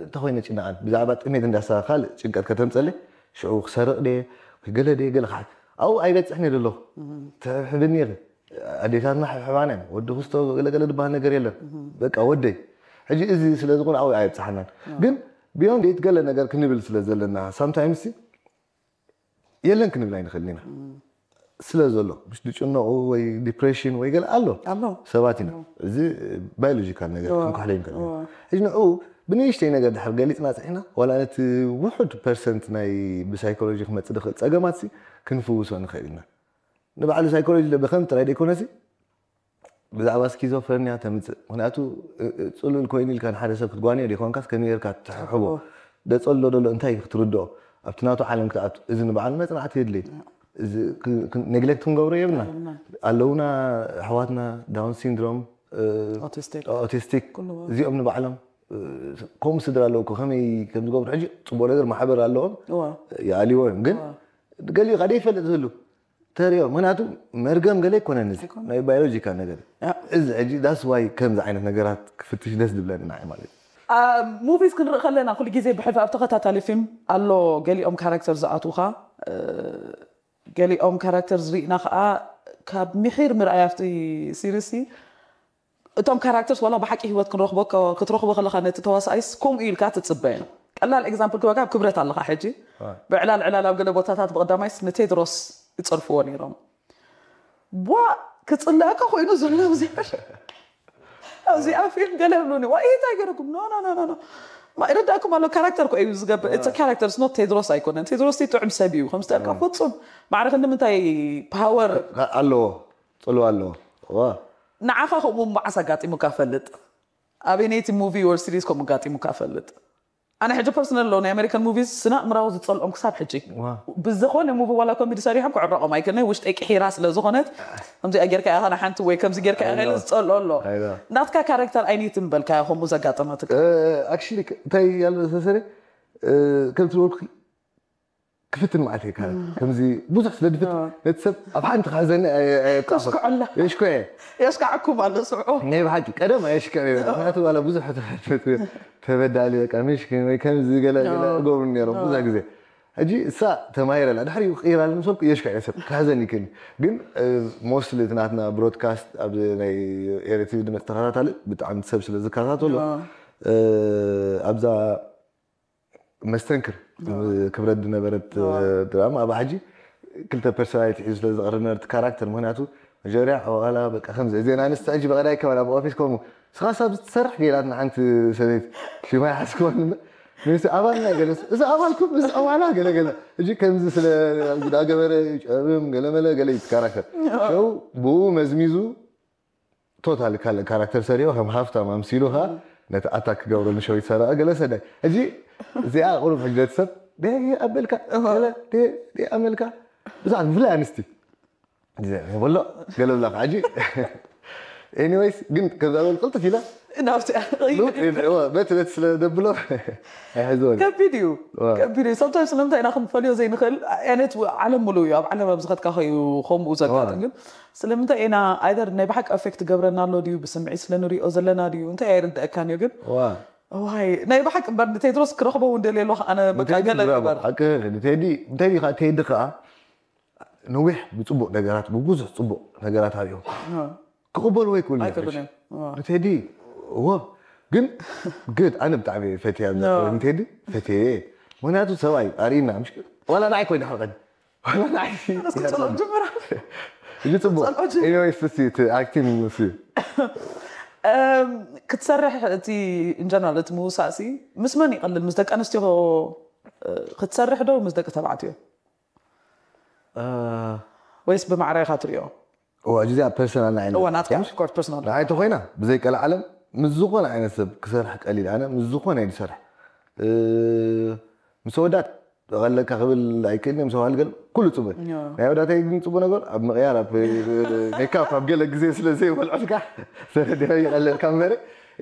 እንተኮይነ ጭነቃን ብዛዕባ ጥሜት እንዳሳ ካልእ ጭንቀት ከተምፀለይ ሽዑ ክሰርቕ ድየ ወይ ገለ ድየ ገለ ከዓ ኣብኡ ኣይበፅሕን እየ ዘለኹ ተሕብኒ ኣዴታትና ሕብሕባና ወዲ ክስቶ ገለገለ ዝበሃል ነገር የለን በቃ ወደይ ሕጂ እዚ ስለ ዝኾነ ኣብኡ ኣየብፅሓናን ግን ቢዮንድ ኢት ገለ ነገር ክንብል ስለ ዘለና ሳምታይምስ የለን ክንብል ኣይንኽእልን ኢና ስለ ዘሎ ምስ ድጭነቑ ወይ ዲፕሬሽን ወይ ገለ ኣሎ ሰባት ኢና እዚ ባዮሎጂካል ነገር ክንኩሕለ ይንክእል ሕጂ ንዑ ብንእሽተይ ነገር ድሕር ገሊፅና ፅሒና ዋላ ነቲ ውሑድ ፐርሰንት ናይ ብሳይኮሎጂ ክመፅእ ድኽእል ፀገማት ክንፍውሶ ንኽእል ኢና ንባዕሉ ሳይኮሎጂ ብኸም ጥራይ ደይኮነሲ ብዛዕባ ስኪዞፍረንያ ተምፅእ ምክንያቱ ፅሉል ኮይኑ ኢልካ ንሓደ ሰብ ክትጓንዮ ዘይኮንካስ ከመይ ጌርካ ትሕሕቦ ደፀሎ ደሎ እንታይ ክትርድኦ ኣብቲ ናቱ ዓለም ክትኣቱ እዚ ንባዕሉ መፅናዕቲ የድልይ ኔግሌክት ክንገብሮ የብልና ኣለውና ኣሕዋትና ዳውን ሲንድሮም ኦቲስቲክ እዚኦም ንባዕሎም ከምኡ ስድራ ኣለውኩ ከመይ ከም ዝገብሩ ሕጂ ፅቡቅ ነገር ማሕበር ኣለዎም ይኣልዎ እዮም ግን ገሊኡ ከዓ ደይፈልጥ ዝህሉ ተሪኦ ምክንያቱ መርገም ገለ ኣይኮነን እዚ ናይ ባዮሎጂካል ነገር እዚ ሕጂ ዳስ ዋይ ከምዚ ዓይነት ነገራት ክፍትሽ ደስ ዝብለኒ ንዓይ ማለት እዩ ሙቪስ ክንርኢ ከለና ኩሉ ግዜ ብሕልፊ ኣብ ተኸታታሊ ፊልም ኣሎ ገሊኦም ካራክተር ዝኣትውኻ ገሊኦም ካራክተር ዝርኢና ከዓ ካብ ምሒር ምርኣይ ኣብቲ ሲሪስ እቶም ካራክተርስ ዋላ ብሓቂ ህይወት ክንረኽቦ ክትረኽቦ ከለካ ነቲ ተዋሳኣይስ ከምኡ ኢልካ ትፅበዮ ቀላል ኤግዛምፕል ክበካ ኣብ ክብረት ኣለካ ሕጂ ብዕላል ዕላል ኣብ ገለ ቦታታት ብቀዳማይስ ንቴድሮስ ይፀርፍዎ ነይሮም ቧ ክፅለአካ ኮይኑ ዘሎ ዚር ኣብዚኣ ፊልም ገለ ብሉኒ ዋ እንታይ ገረኩም ኖ ኖ ኖ ኖ ማ ይረዳእኩም ኣሎ ካራክተር ኮ እዩ ዝገብር እቲ ካራክተር ስኖ ቴድሮስ ኣይኮነን ቴድሮስ ጥዑም ሰብ እዩ ከም ዝጠልካ ፍፁም ማዕረ ክንዲ ምንታይ ፓወር ኣለዎ ፅልዋ ኣለዎ ዋ ንዓኻ ከምኡ መዓስ ኣጋጢሙካ ፈልጥ ኣበይ ነይቲ ሙቪ ወር ሲሪዝ ከምኡ ኣጋጢሙካ ፈልጥ ኣነ ሕጂ ፐርሰናል ኣለዎ ናይ ኣሜሪካን ሙቪስ ስነ ኣእምራዊ ዝጸልኦም ክሳብ ሕጂ። ብዝኾነ ሙቪ ዋላ ኮሜዲ ሰሪሖም ክዕረቖም ኣይክእልንይ፣ ውሽጠይ ቅሒራ ስለ ዝኾነት ከምዚኣ ጌርካ ኢኻ ንሓንቲ ወይ ከምዚ ጌርካ ኢኻ ኢለ ዝጸልኦ ኣሎ። ናትካ ካራክተር ኣይኒት ምበልካ ከምኡ ዘጋጠመትካ? ኣክሽሊ እንታይ ያለ ሰሰሪ ከምቲ ዝበልኩ ክፍትን ማለት እየ። ከምዚ ብዙሕ ስለ ድፍት ነቲ ሰብ ኣብ ሓንቲ ክሕዘኒ ከስክዐላ የሽኮ እየ። የስካዕኩም ኣሎ ስምዑ። ናይ ብሓቂ ቀደም ኣየሽከ ምክንያቱ ዋላ ብዙሕ ተበዳሊ በቃ ምሽኪን ወይ ከምዚ ገለ ገለ እገብሩ ነይሮም ብዙሕ ግዜ። ሕጂ እሳ ተማሂረላ ድሕሪ ክቕይራለ ምስ በልኩ የሽኮ እየ ሰብ ክሕዘኒ ይክእል። ግን ሞስትሊ እቲ ናትና ብሮድካስት ኣብ ናይ ኤረቲቪ ድመፅ ተኸታታሊ ብጣዕሚ ሰብ ስለ ዝከታተሎ ኣብዛ መስተንክር ክብረት ዝነበረት ድራማ ኣብ ሕጂ ክልተ ፐርሶናሊቲ ሒዙ ስለ ዝቐርብ ነበርቲ ካራክተር ምክንያቱ መጀመርያ ዋላ በቃ ከምዚ እዚአን ኣንስቲ ሕጂ በቐዳይ ከማን ኣብ ኦፊስ ከምኡ ንስኻ ሳብ ዝትሰርሕ ገይራትና ሓንቲ ሰበይቲ ሽማ ይሓስክዋ ንስ ኣባልና ገለ እዚ ኣባልኩም እዚ ኣባላ ገለ ገለ እጂ ከምዚ ስለ ዳገበረ ጨብም ገለመለ ገለ እዩ ካራክተር ሸው ብኡ መዝሚዙ ቶታል ካለ ካራክተር ሰሪኦ ከም ሃፍታም ኣምሲሉ ኸዓ ነቲ ኣታክ ክገብሮ ንሸው ይሰረቐ ገለ ሰዳይ ሕጂ እዚኣ ቁሩብ ሕጂ ነቲ ሰብ ደይ ኣበልካ ገለ ደይ ኣመልካ ብዛዕባ ብፍላይ ኣንስቲ ይበሎ ገለ ብላ ሕጂ ኤኒዌይስ ግን ከምዛ በል ቅልጥፍ ኢላ ናብቲ በቲ በቲ ስለ ደብሎ ኣይሕዝወን ከቢድ እዩ ከቢድ እዩ sometimes ስለምንታይ ኢና ክንፈልዮ ዘይንኽእል ያኔት ዓለም ሙሉ እዩ ኣብ ዓለም ኣብ ዝኸድካ ከዩ ከምኡ ዘጋጥም ግን ስለምንታይ ኢና ኣይደር ናይ ብሓቂ ኣፌክት ገብረና ኣሎ ድዩ ብስምዒት ስለ ንሪኦ ዘለና ድዩ እንታይ ኣይርድአካን እዩ ግን ዋይ ናይ ብሓቂ እምበር ንቴድሮስ ክረኽቦ እውን ደልየ ኣለኹ ኣነ በቃ ገለ ግበር ቴዲ እንታይ ዲኻ ቴዲ ከዓ ነዊሕ ብፅቡቅ ነገራት ብብዙሕ ፅቡቅ ነገራት ኣብዮም ክቕበልዎ ይክእሉ እዮም። ኣይክእሉን እዮም። ንቴዲ እዎ ግን ግድ ኣነ ብጣዕሚ ፈትያ ንቴዲ ፈትየ ምክንያቱ ሰብኣይ ኣርእና ዋላ ንዓይ ኮይና ሓቀን ዋላ ንዓይ ኣነስ ክፀልኦ ጅምራ እዚ ፅቡቅ ጸልኦ ጅ- ኤኒዌይስ እሱ እቲ ኣክቲንግ እሱ እም፣ ክትሰርሕ እቲ ኢንጀነራል እቲ ምውሳእሲ ምስ መን ይቐልል ምስ ደቂ ኣንስትዮ እ፣ ክትሰርሕ ዶ ምስ ደቂ ተባዕትዮ እ፣ ወይስ ብማዕረ ኢኻ ትሪኦ እዋ እዚኣ ፐርሰናል ንዓይ እዋ ናትካ ኦፍኮርስ ፐርሰናል ንዓይ ተኮይና ብዘይ ቀልዓለም ምስ ዝኾነ ዓይነት ሰብ ክሰርሕ ቀሊል ኣነ ምስ ዝኾነ እየ ዝሰርሕ እ፣ ምስ ኣወዳት ቀለካ ክብል ኣይክእልን እዮም ሰብሃል ገለ ኩሉ ፅቡቅ ናይ ኣወዳተይ ግን ፅቡቅ ነገር ኣብ ምቅያር ኣብ ሜካፕ ኣብ ገለ ግዜ ስለ ዘይበልዐልካ ሰረዲኸ ይቀለልካ እምበረ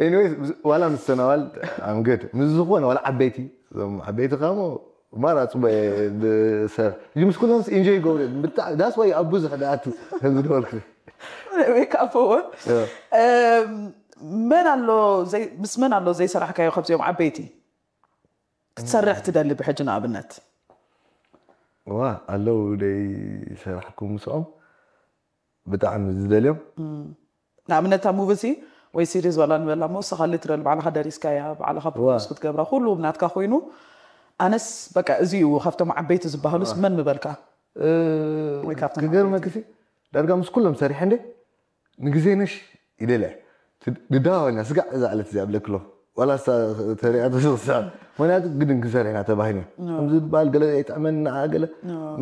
ኤኒዌይስ ዋላ ምስ ሰናዋል ኣምገድ ምስ ዝኾነ ዋላ ዓበይቲ እዞም ዓበይቲ ካሞ ማራ ፅቡቅ እየ ዝሰርሕ እዚ ምስ ኩሎም ኢንጆይ ይገብሩ እዮም ብጣዕሚ ዳስ ዋይ ኣብ ብዙሕ ደኣቱ ከም ዝደወልኩ ሜካፕ እውን እም፣ መን ኣሎ ዘይ- ምስ መን ኣሎ ዘይሰራሕካዮ ካብዚኦም ዓበይቲ ክትሰርሕ ትደሊ ብሕጂ ንኣብነት ዋ ኣለዉ ደይ ሰራሕኩም ምስኦም ብጣዕሚ ዝደልዮም ንኣብነት ኣብ ሙቪ ሲ ወይ ሲሪዝ ዋላ ንበላ ሞ ስኻ ሊትራል ባዕልኻ ደሪስካያ ባዕልኻ ፕሮዲስ ክትገብራ ኩሉ ናትካ ኮይኑ ኣነስ በቃ እዚ እዩ ካብቶም ዓበይቲ ዝበሃሉስ መን ምበልካ እ፣ ወይ ካብቶም ክገርመክሲ ዳርጋ ምስ ኩሎም ሰሪሐ እንደ ንግዜነሽ ይደልያ ንዳዋኛ ስጋዕ እዛ ዕለት እዚኣ ብለክሎ ዋላ ሳ ተሪኣ ተስሳ ምክንያቱ ግድን ክንሰርሕ ኢና ተባሂልና ከምዚ ዝበሃል ገለ ኣይጥዕመና ገለ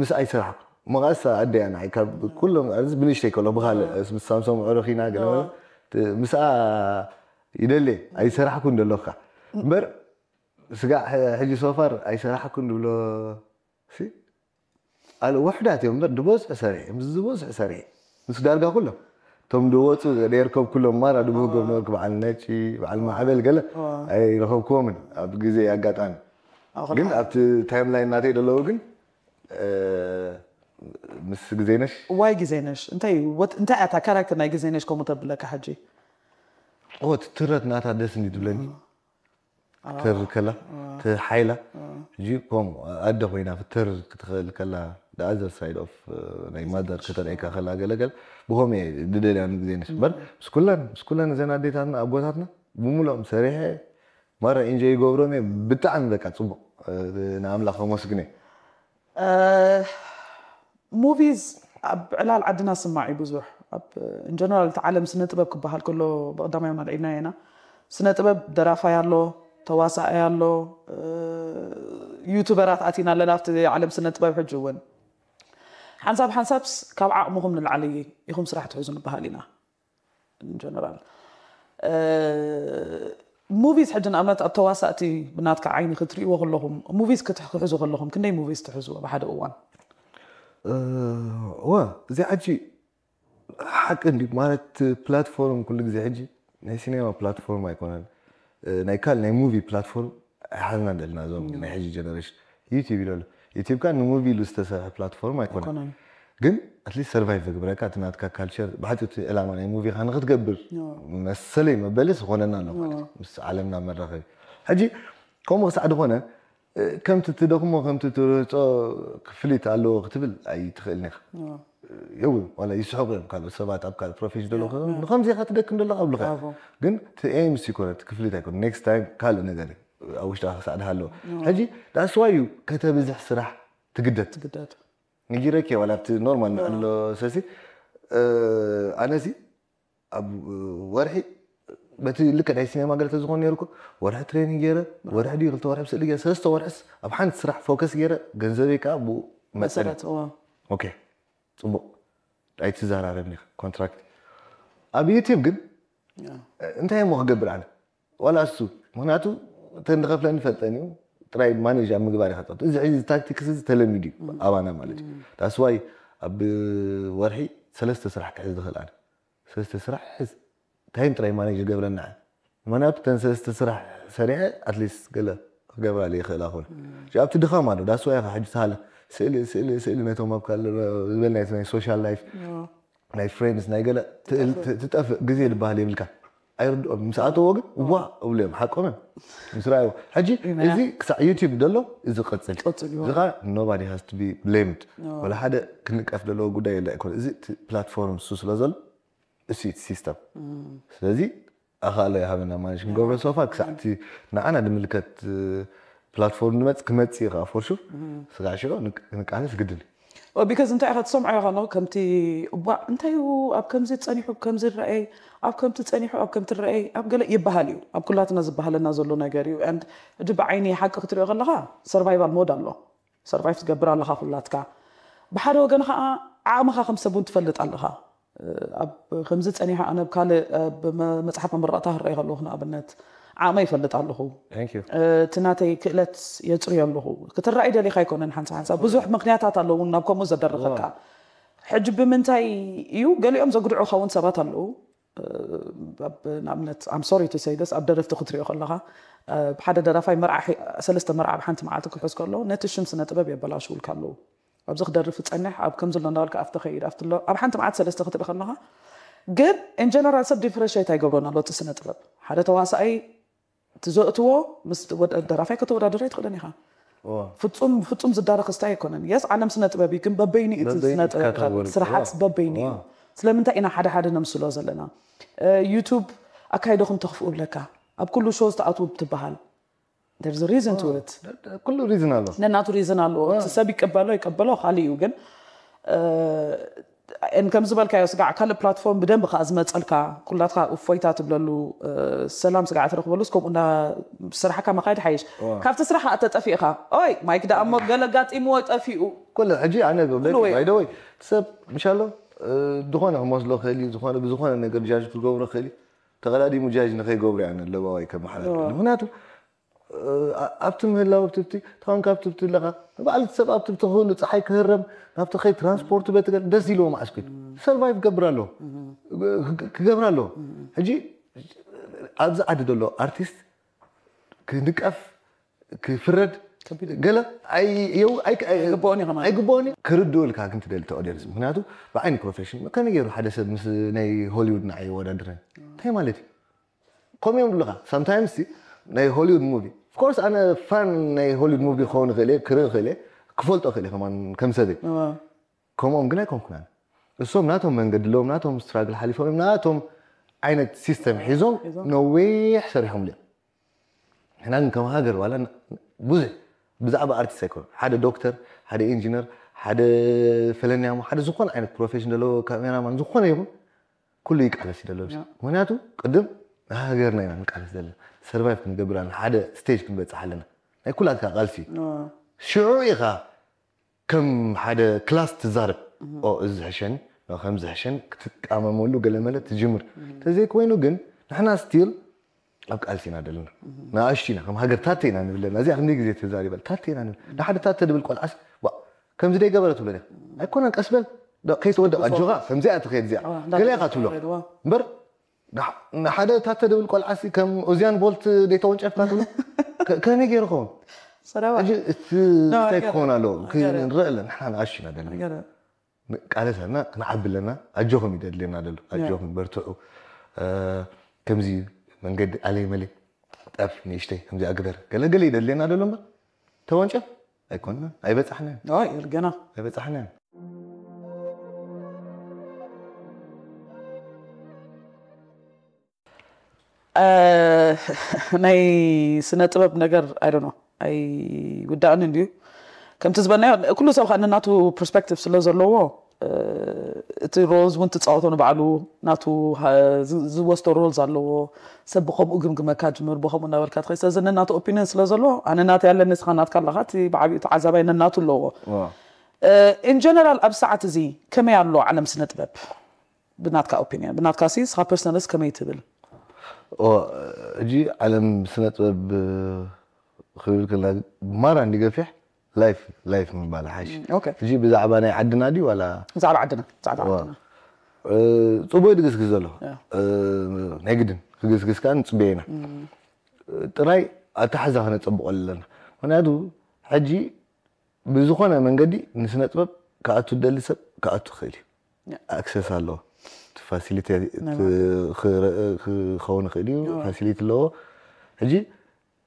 ምስ ኣይሰራሕኩ መቃሳ ኣደያ ንዓይ ካብ ኩሎም ኣዚ ብንሽተይ ከሎ ብካልእ ምስ ሳምሶም ዕሩኽ ኢና ገለ ምስኣ ይደልየ ኣይሰራሕኩን ደለካ እምበር ስጋዕ ሕጂ ሶፋር ኣይሰራሕኩን ድብሎ ሲ ኣለ ውሕዳት እዮም እምበር ድበዝሑ ሰሪሐ ምስ ዝበዝሑ ሰሪሐ ምስ ዳርጋ ኩሎም እቶም ድወፁ ደየርከብ ኩሎም ማራ ድብህጎም ነበርኩ በዓል ነጪ በዓል ማዕበል ገለ ኣይረኸብክዎምን ኣብ ግዜ ኣጋጣሚ ግን ኣብቲ ታይም ላይን ናተይ ደለዉ ግን እ፣ ምስ ግዜነሽ ዋይ ግዜነሽ እንታይ ወት- እንታይ እያ እታ ካራክተር ናይ ግዜነሽ ከምኡ ተብለካ ሕጂ ኦ ትትረት ናታ ደስ እንዲ ትብለኒ ተር ከላ ተሓይላ ሕጂ ከም ኣደ ኮይና ክትተር ክትኽእል ከላ the other side of ናይ ማደር ከተርእካ ከላ ገለገል ብኸም እየ ዝደልያ ንግዜነሽ እምበር ምስ ኩለን ምስ ኩለን እዘን ኣዴታትና ኣቦታትና ብምሉኦም ሰሪሐ ማራ ኢንጆይ ይገብሮም እየ ብጣዕሚ በቃ ፅቡቅ ንኣምላኽ ከመስግነ ሙቪዝ ኣብ ዕላል ዓድና ስማዕ እዩ ብዙሕ ኣብ ኢንጀነራል እቲ ዓለም ስነ ጥበብ ክበሃል ከሎ ብቀዳማይ ኣልዒልና ኢና ስነ ጥበብ ደራፋይ ኣሎ ተዋሳኣይ ኣሎ ዩቱበራት ኣቲና ኣለና ኣብቲ ዓለም ስነ ጥበብ ሕጂ እውን ሓንሳብ ሓንሳብስ ካብ ዓቕምኹም ንላዕሊ ኢኹም ስራሕ ትሕዙ ንበሃል ኢና ኢንጀነራል ሙቪስ ሕጂ ንኣብነት ኣብ ተዋሳእቲ ብናትካ ዓይኒ ክትርእይዎ ከለኹም ሙቪስ ክትሕዙ ከለኹም ክንደይ ሙቪስ ትሕዝዎ ብሓደ እዋን? እወ እዚ ሕጂ ሓቂ እንዲ ማለት ፕላትፎርም ኩሉ ግዜ ሕጂ ናይ ሲኔማ ፕላትፎርም ኣይኮነን። ናይ ካል ናይ ሙቪ ፕላትፎርም ኣይሓዝና ደልና እዞም ናይ ሕጂ ጀነሬሽን ዩቲብ ይለሉ። ዩቲብ ካ ንሙቪ ኢሉ ዝተሰርሐ ፕላትፎርም ኣይኮነን። ግን ኣትሊስት ሰርቫይቭ ዘግብረካ እቲ ናትካ ካልቸር ብሓፂ እቲ ዕላማ ናይ ሙቪ ካ ንክትገብር መሰለይ መበሊ ዝኾነና ኣሎ ማለት እዩ። ምስ ዓለምና መራኸቢ ሕጂ ከምኡ ክሳዕ ዝኾነ ከምቲ ትደኽሞ ከምቲ ትርህፆ ክፍሊት ኣለዎ ክትብል ኣይትኽእልን ኢኻ። የው ዋላ ይስሕቑ እዮም ካልኦት ሰባት ኣብ ካልእ ፕሮፌሽን ዘለዉ ንከምዚ ኢኻ ትደክም ዘለኻ ኣብሉኻ። ግን እቲ ኤምሲ ይኮነ እቲ ክፍሊት ኣይኮነ ኔክስት ታይም ካልእ ነገር እዩ ኣብ ውሽጥኻ ክሳዕ ድሃለዎ። ሕጂ that's why እዩ ከተብዝሕ ስራሕ ትግደድ። ትግደድ ነጊረኪ ዋላ ኣብቲ ኖርማል ንዕሎ ሰሲ ኣነሲ ኣብ ወርሒ በቲ ልክዕ ናይ ሲኔማ ገለ ተዝኾን ነይሩ እኮ ወርሒ ትሬኒንግ ገይረ ወርሒ ድዩ ክልተ ወርሒ ብስእሊ ገይረ ሰለስተ ወርሕስ ኣብ ሓንቲ ስራሕ ፎከስ ገይረ ገንዘበይ ከዓ ብኡ መፀኒ። መሰረት እዋ ኦኬ ፅቡቅ ኣይትዘራረብኒ ኢኻ ኮንትራክት። ኣብ ዩቲብ ግን እንታይ እሞ ክገብር ኣነ ዋላ እሱ ምክንያቱ እተን ዝኸፍለኒ ፈልጠን እዩ ጥራይ ማኔጅ ኣብ ምግባር ኢኻ ፀብጥ። እዚ ሕዚ ታክቲክስ እዚ ተለሚዱ እዩ ኣባና ማለት እዩ። ዳስዋይ ኣብ ወርሒ ሰለስተ ስራሕ ክሕዝ ዝኽእል ኣነ ሰለስተ ስራሕ ሕዝ ታይም ጥራይ ማኔጅ ዝገብረና ምክንያቱ እተን ሰለስተ ስራሕ ሰሪሐ ኣትሊስት ገለ ክገብራሉ ይኽእል ኣኹል ኣብቲ ድኻም ኣሎ ዳስዋይ ኢኻ ሕጂ ተሃለ ስእሊ ስእሊ ስእሊ ነቶም ኣብ ካለ ዝበልና ናይ ሶሻል ላይፍ ናይ ፍሬንድስ ናይ ገለ ትእል- ት- ትጠፍእ ግዜ ዝበሃል የብልካ ኣይርድኦም ምስ ኣተዎ ግን ዋ እብሉ እዮም ሓቆም እዮም ምስ ረኣይዎ ሕጂ እዚ ክሳዕ ዩቲብ ደሎ እዚ ቀፅል ቀፅል እዩ። እዚ ከዓ nobody has to be blamed ወላ ሓደ ክንቀፍ ዘለዎ ጉዳይ የለ ኣይኮነ እዚ እቲ ፕላትፎርም እሱ ስለ ዘሎ እሱ እቲ ሲስተም ስለዚ ኣኻእሎ ይሃበና ማለት ክንገብሮ ሶፋ ክሳዕ እቲ ንዓና ዝምልከት ፕላትፎርም ንመፅ ክመፅእ እዩ ከዓ ፎርሹር ስጋዕ ሽዑ ክንቃለስ ግድን እዩ ቢካዝ እንታይ ኢኻ ትሰምዖ ኢኻ ነው ከምቲ እቧ እንታይ እዩ ኣብ ከምዚ ጸኒሑ ከምዚ ረአይ ኣብ ከምቲ ጸኒሑ ኣብ ከምቲ ረአይ ኣብ ገለ ይበሃል እዩ ኣብ ኩላትና ዝበሃለና ዘሎ ነገር እዩ and ሕጂ ብዓይኒ ሓቂ ክትሪኦ ከለኻ ሰርቫይቫል ሞድ ኣሎ ሰርቫይቭ ትገብር ኣለኻ ኩላትካ ብሓደ ወገን ከዓ ዓቕምኻ ከም ሰብ እውን ትፈልጥ ኣለኻ ኣብ ከምዚ ጸኒሑ ኣነ ኣብ ካልእ መጽሓፍ መመረቕታ ክረአ ከለኹ ንኣብነት ዓቕመ ይፈልጥ ኣለኹ እቲ ናተይ ክእለት የፅርዮ ኣለኹ ክትረኣይ ደሊኻ ኣይኮነን ሓንሳ ሓንሳ ብዙሕ ምክንያታት ኣለዉ ናብ ከምኡ ዘደረኸካ ሕጂ ብምንታይ እዩ ገሊኦም ዘጉድዑኻ እውን ሰባት ኣለዉ ንኣብነት ኣም ሶሪ ቱ ሰይደስ ኣብ ደረፍቲ ክትሪኦ ከለኻ ሓደ ደራፋይ መርዓ ሰለስተ መርዓ ብሓንቲ መዓልቲ ክሕዝ ከሎ ነቲ ሽም ስነ ጥበብ የበላሽውልካ ኣለዉ ኣብዚ ክደርፍ ጸንሕ ኣብ ከም ዘሎ እንዳልካ ኣብቲ ከይድ ኣብቲ ኣሎ ኣብ ሓንቲ መዓት ሰለስተ ክትርኢ ከለኻ ግን in general ሰብ differentiate ኣይገብሮን ኣሎ እቲ ስነ ጥበብ ሓደ ተዋሳኣይ ትዘእትዎ ምስ ደራፋይ ከተወዳደር ኣይትኽእልን ኢኻ ፍጹም ፍጹም ዝዳረኽ ስታይ ኣይኮነን የስ ዓለም ስነ ጥበብ እዩ ግን በበይኑ እዩ ስነ ጥበብ ስራሓት በበይኑ እዩ ስለምንታይ ኢና ሓደ ሓደ ነምስሎ ዘለና ዩቱብ ኣካይዶ ክንተኽፍኡ ብለካ ኣብ ኩሉ ሾው ዝተኣትዉ ትበሃል There's a reason to it. ኩሉ ሪዝን ኣሎ። ነናቱ ሪዝን ኣለዎ። እቲ ሰብ ይቀበሎ ይቀበሎ ካልእ እዩ ግን ን ከም ዝበልካዮ ስጋዕ ካልእ ፕላትፎርም ብደንብ ከዓ ዝመፀልካ ኩላትካ እፎይታ ትብለሉ ሰላም ስጋዕ ትረኽበሉስ ከምኡ እንዳ ስራሕካ መኻየድ ሓይሽ ካብቲ ስራሕ ከዓ ተጠፊእኻ ኦይ ማይክ ደኣ እሞ ገለ ጋጢምዎ ጠፊኡ ኩሉ ሕጂ ኣነ ብለይ ባይደወይ ሰብ ምሻሎ ዝኾነ ክመስሎ ክእል እዩ ዝኾነ ብዝኾነ ነገር ጃጅ ክገብሮ ክእል እዩ ተቐዳዲሙ ጃጅ ንኸይገብሩ እያ ኣለባዋይ ከመሓላልፍ ምክንያቱ ኣብቲ ምህላው ኣብቲ ኣብቲ ተኾንካ ኣብቲ ኣብቲ ኣለኻ ንባዕሉ ሰብ ኣብቲ ኣብቲ ክህሉ ፀሓይ ክህረም ናብቲ ከይ ትራንስፖርቱ ቤት ገ ደስ ኢልዎ መዓስ ኮይኑ ሰርቫይቭ ክገብር ኣለዎ ክገብር ኣለዎ ሕጂ ኣብዚ ዓዲ ዘሎ ኣርቲስት ክንቀፍ ክፍረድ ገለ ኣይግብኦን እዩ ኣይግብኦን እዩ ክርድኡ ኢልካ ግን ትደሊ ተኦዲየንስ ምክንያቱ ብዓይኒ ፕሮፌሽን ከመይ ገይሩ ሓደ ሰብ ምስ ናይ ሆሊውድ ንዓይ ይወዳድረን እንታይ ማለት እዩ ከምኡ እዮም ዝብሉኻ ሳምታይምስ ናይ ሆሊውድ ሙቪ ኦፍኮርስ ኣነ ፋን ናይ ሆሊውድ ሙቪ ክኸውን ይኽእል እየ ክርኢ ይኽእል እየ ክፈልጦ ይኽእል እየ ከማን ከም ሰበይ ከምኦም ግን ኣይኮንኩን ኣነ እሶም ናቶም መንገዲ ኣለዎም ናቶም ስትራግል ሓሊፎም እዮም ናቶም ዓይነት ሲስተም ሒዞም ነዊሕ ሰሪሖምሉ እዮም ንሕና ግን ከም ሃገር ዋላ ብዙሕ ብዛዕባ ኣርቲስት ኣይኮነ ሓደ ዶክተር ሓደ ኢንጂነር ሓደ ፈለንያሞ ሓደ ዝኾነ ዓይነት ፕሮፌሽን ዘለዎ ካሜራማን ዝኾነ ይኹን ኩሉ ይቃለስ ይደሎ ምክንያቱ ቅድም ሃገርና ኢና ንቃለስ ዘለና ሰርቫይቭ ክንገብር ኣለና ሓደ ስቴጅ ክንበፅሕ ኣለና ናይ ኩላትካ ቃልሲ ሽዑ ኢኻ ከም ሓደ ክላስ ትዛረብ እዚ ዝሕሸኒ ከም ዝሕሸኒ ክትቃመመሉ ገለመለ ትጅምር ተዘይኮይኑ ግን ንሕና ስቲል ኣብ ቃልሲ ኢና ዘለና። ንኣሽቱ ኢና፣ ከም ሃገር ታተ ኢና ንብል ዘለና። እዚኣ ክንደይ ግዜ ተዛሪበ፣ ታተ ኢና ንብል። ንሓደ ታተ ድብል ቆልዓስ፣ ዋ፣ ከምዚ ደይገበረ ትብሎ ዲኻ? ኣይኮነን፣ ቀስ በል፣ ዶ-፣ ከይትወድቕ፣ ኣጆኻ፣ ከምዚኣ ትኸይድ እዚኣ። ኣዋ፣ ገለ ኢኻ ትብሎ። እንዳተኸይድ፣ ኣዋ። እምበር፣ ንሓ-፣ ንሓደ ታተ ድብል ቆልዓሲ ከም ኡዝያን ቦልት ደይተወንጨፍካ ትብሎ? ከ-፣ ከመይ ገይሩ ኸውን? ሰረባ። ሕጂ እቲ ኖ፣ እንታይ ኣገረ-፣ ክኸውን ኣለዎ? ኣገረ-፣ ክንርኢ ኣለና። ንሕና ንኣሽቱ ኢና ዘለና። ኣገረ-፣ ቃለሰና ክንዓቢ ኣለና። ኣጆኹም እዩ ደድልየና ደሎ። ኣጆኹም በርትዑ። እ፣ ከምዚ መንገዲ ኣለይ መለይ ጠፍ ንእሽተይ ከምዚ ኣግበር። ገለ ገለ እዩ ደድልየና ደሎ እምበር ተወንጨፍ ኣይኮንና። ኣይበጻሕናን። ኣይ፣ ገና። ኣይበጻሕናን። እ፣ ናይ ስነ ጥበብ ነገር፣ I don't know፣ ኣይውዳእን እንድዩ። ከምቲ ዝበልናዮ፣ ኩሉ ሰብ ኸኣ ነናቱ ፐርስፔክቲቭ ስለ ዘለዎ፣ እ፣ እቲ ሮልስ እውን ትጻወቶ ንባዕሉ ናቱ ሃ-፣ ዝ-፣ ዝወስዶ ሮልስ ኣለዎ። ሰብ ብኸምኡ ግምግመካ ጅምር፣ ብኸምኡ እናበልካ ትኸይድ። ስለዚ ነናቱ ኦፒንየን ስለ ዘለዎ፣ ኣነ ናተይ ኣለኒ፣ ንስኻ ናትካ ኣለኻ፣ እቲ ብዓቢኡ ተዓዛባይ ነናቱ ኣለዎ። ዋ። እ፣ ኢን ጀነራል ኣብ ሰዓት እዚ ከመይ ኣሎ ዓለም ስነ ጥበብ? ብናትካ ኦፒንየን፣ ብናትካ ሲ፣ ንስኻ ፐርሰናልስ ከመይ ትብል? ኦ፣ ሕጂ ዓለም ስነ ጥበብ ክብል ከለና ማራ እንዲ ገፊሕ ላይፍ፣ ላይፍ ምባል ሓሽ። ም፣ ኦኬ። ሕጂ ብዛዕባ ናይ ዓድና ድዩ ዋላ? ብዛዕባ ዓድና፣ ብዛዕባ ዋ። ዓድና። እ፣ ጽቡቅ ድግስግስ ዘሎ። ያ። እ፣ ናይ ግድን ክግስግስ ከኣ ንጽበዮ ኢና። ም። ጥራይ ኣተሓዛ ከነጸብቆ ኣለና። ምክንያቱ ሕጂ ብዝኾነ መንገዲ ንስነ ጥበብ ክኣቱ ዝደሊ ሰብ ክኣቱ ክኽእል እዩ። ያ። ኣክሰስ ኣለዎ። እቲ ፋሲሊቲ ናይ እቲ ማለት። ክረ-፣ ክኸውን ይኽእል እዩ። ያ። ፋሲሊቲ ኣለዎ። ሕጂ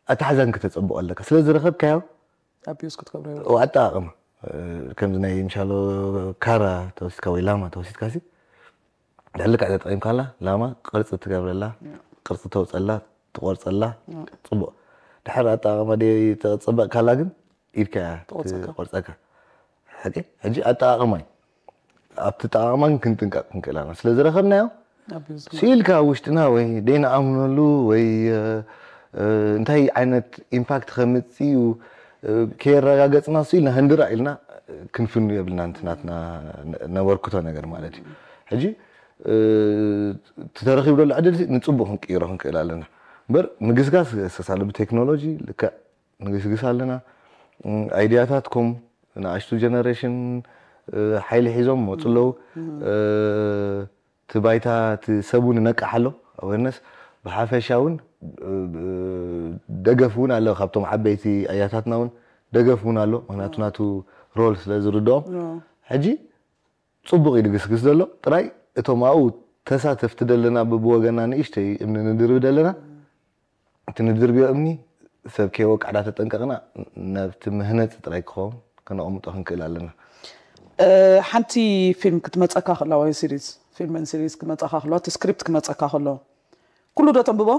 ኣተሓዛን ክተጸብቆ ኣለካ። ስለ ዝረኸብካዮ ኣቢዩዝ ክትገብሮ ይብሉ። ኦ፣ ኣጠቓቕማ። እ፣ ከምዚ ናይ ምሻሎ ካራ ተወሲድካ ወይ ላማ ተወሲድካ ሲ፣ ድሕሪ ልክዕ ተጠቒምካላ፣ ላማ ቅርጺ ትገብረላ፣ ያ። ቅርጺ ተውጸላ፣ ትቆርጸላ፣ ያ። ጽቡቕ። ድሕሪ ኣጠቓቕማ ደይ ተጸበቕካላ ግን ኢድካ እያ ትቆርጸካ። ትቆርጸካ። ሕቂ? ሕጂ ኣጠቓቕማ እዩ። ኣብቲ ኣጠቓቕማ ግን ክንጥንቀቕ ክንክእል ኣለና። ስለ ዝረኸብናዮ፣ ኣቢዩዝ ስኢልካ ኣብ ውሽጥና ወይ ደይንኣምነሉ ወይ፣ እ፣ እ፣ እንታይ ዓይነት ኢምፓክት ከምጽእ እዩ፣ እ፣ ከየረጋገጽና ስኢልና ህንድራ ኢልና ክንፍኑ የብልና። እቲ ናትና ነ-፣ ነበርክቶ ነገር ማለት እዩ። ሕጂ፣ እ፣ እቲ ተረኺቡ ዘሎ ዕድል ንጽቡቕ ክንቅይሮ ክንክእል ኣለና። እምበር ምግስጋስ ክገሰስ ኣሎ። ብቴክኖሎጂ ልክዕ ንግስግስ ኣለና። እም፣ ኣይድያታት ኮም ንኣሽቱ ጀነሬሽን፣ እ፣ ሓይሊ ሒዞም መጹ ኣለዉ። እም። እ፣ እቲ ባይታ፣ እቲ ሰብ እውን ይነቅሕ ኣሎ። ኣዌርነስ ብሓፈሻ እውን፣ እ፣ ደገፍ እውን ኣሎ። ካብቶም ዓበይቲ ኣያታትና እውን ደገፍ እውን ኣሎ። ምክንያቱ ናቱ ሮል ስለ ዝርድኦም። ያ። ሕጂ ጽቡቕ እዩ ድግስግስ ዘሎ። ጥራይ እቶም ኣብኡ ተሳተፍቲ ደለና፣ ብብወገና ንእሽተይ እምኒ ንድርቢ ደለና፣ እቲ ንድርብዮ እምኒ ሰብ ከይወቅዕ ዳተጠንቀቕና፣ ናብቲ መህነጺ ጥራይ ክኸውን ከነቐምጦ ክንክእል ኣለና። እ፣ ሓንቲ ፊልም ክትመጸካ ከላ ወይ ሲሪዝ፣ ፊልምን ሲሪዝ ክመጸካ ከሎ፣ እቲ ስክሪፕት ክመጸካ ከሎ፣ ኩሉ ዶ ተንብቦ?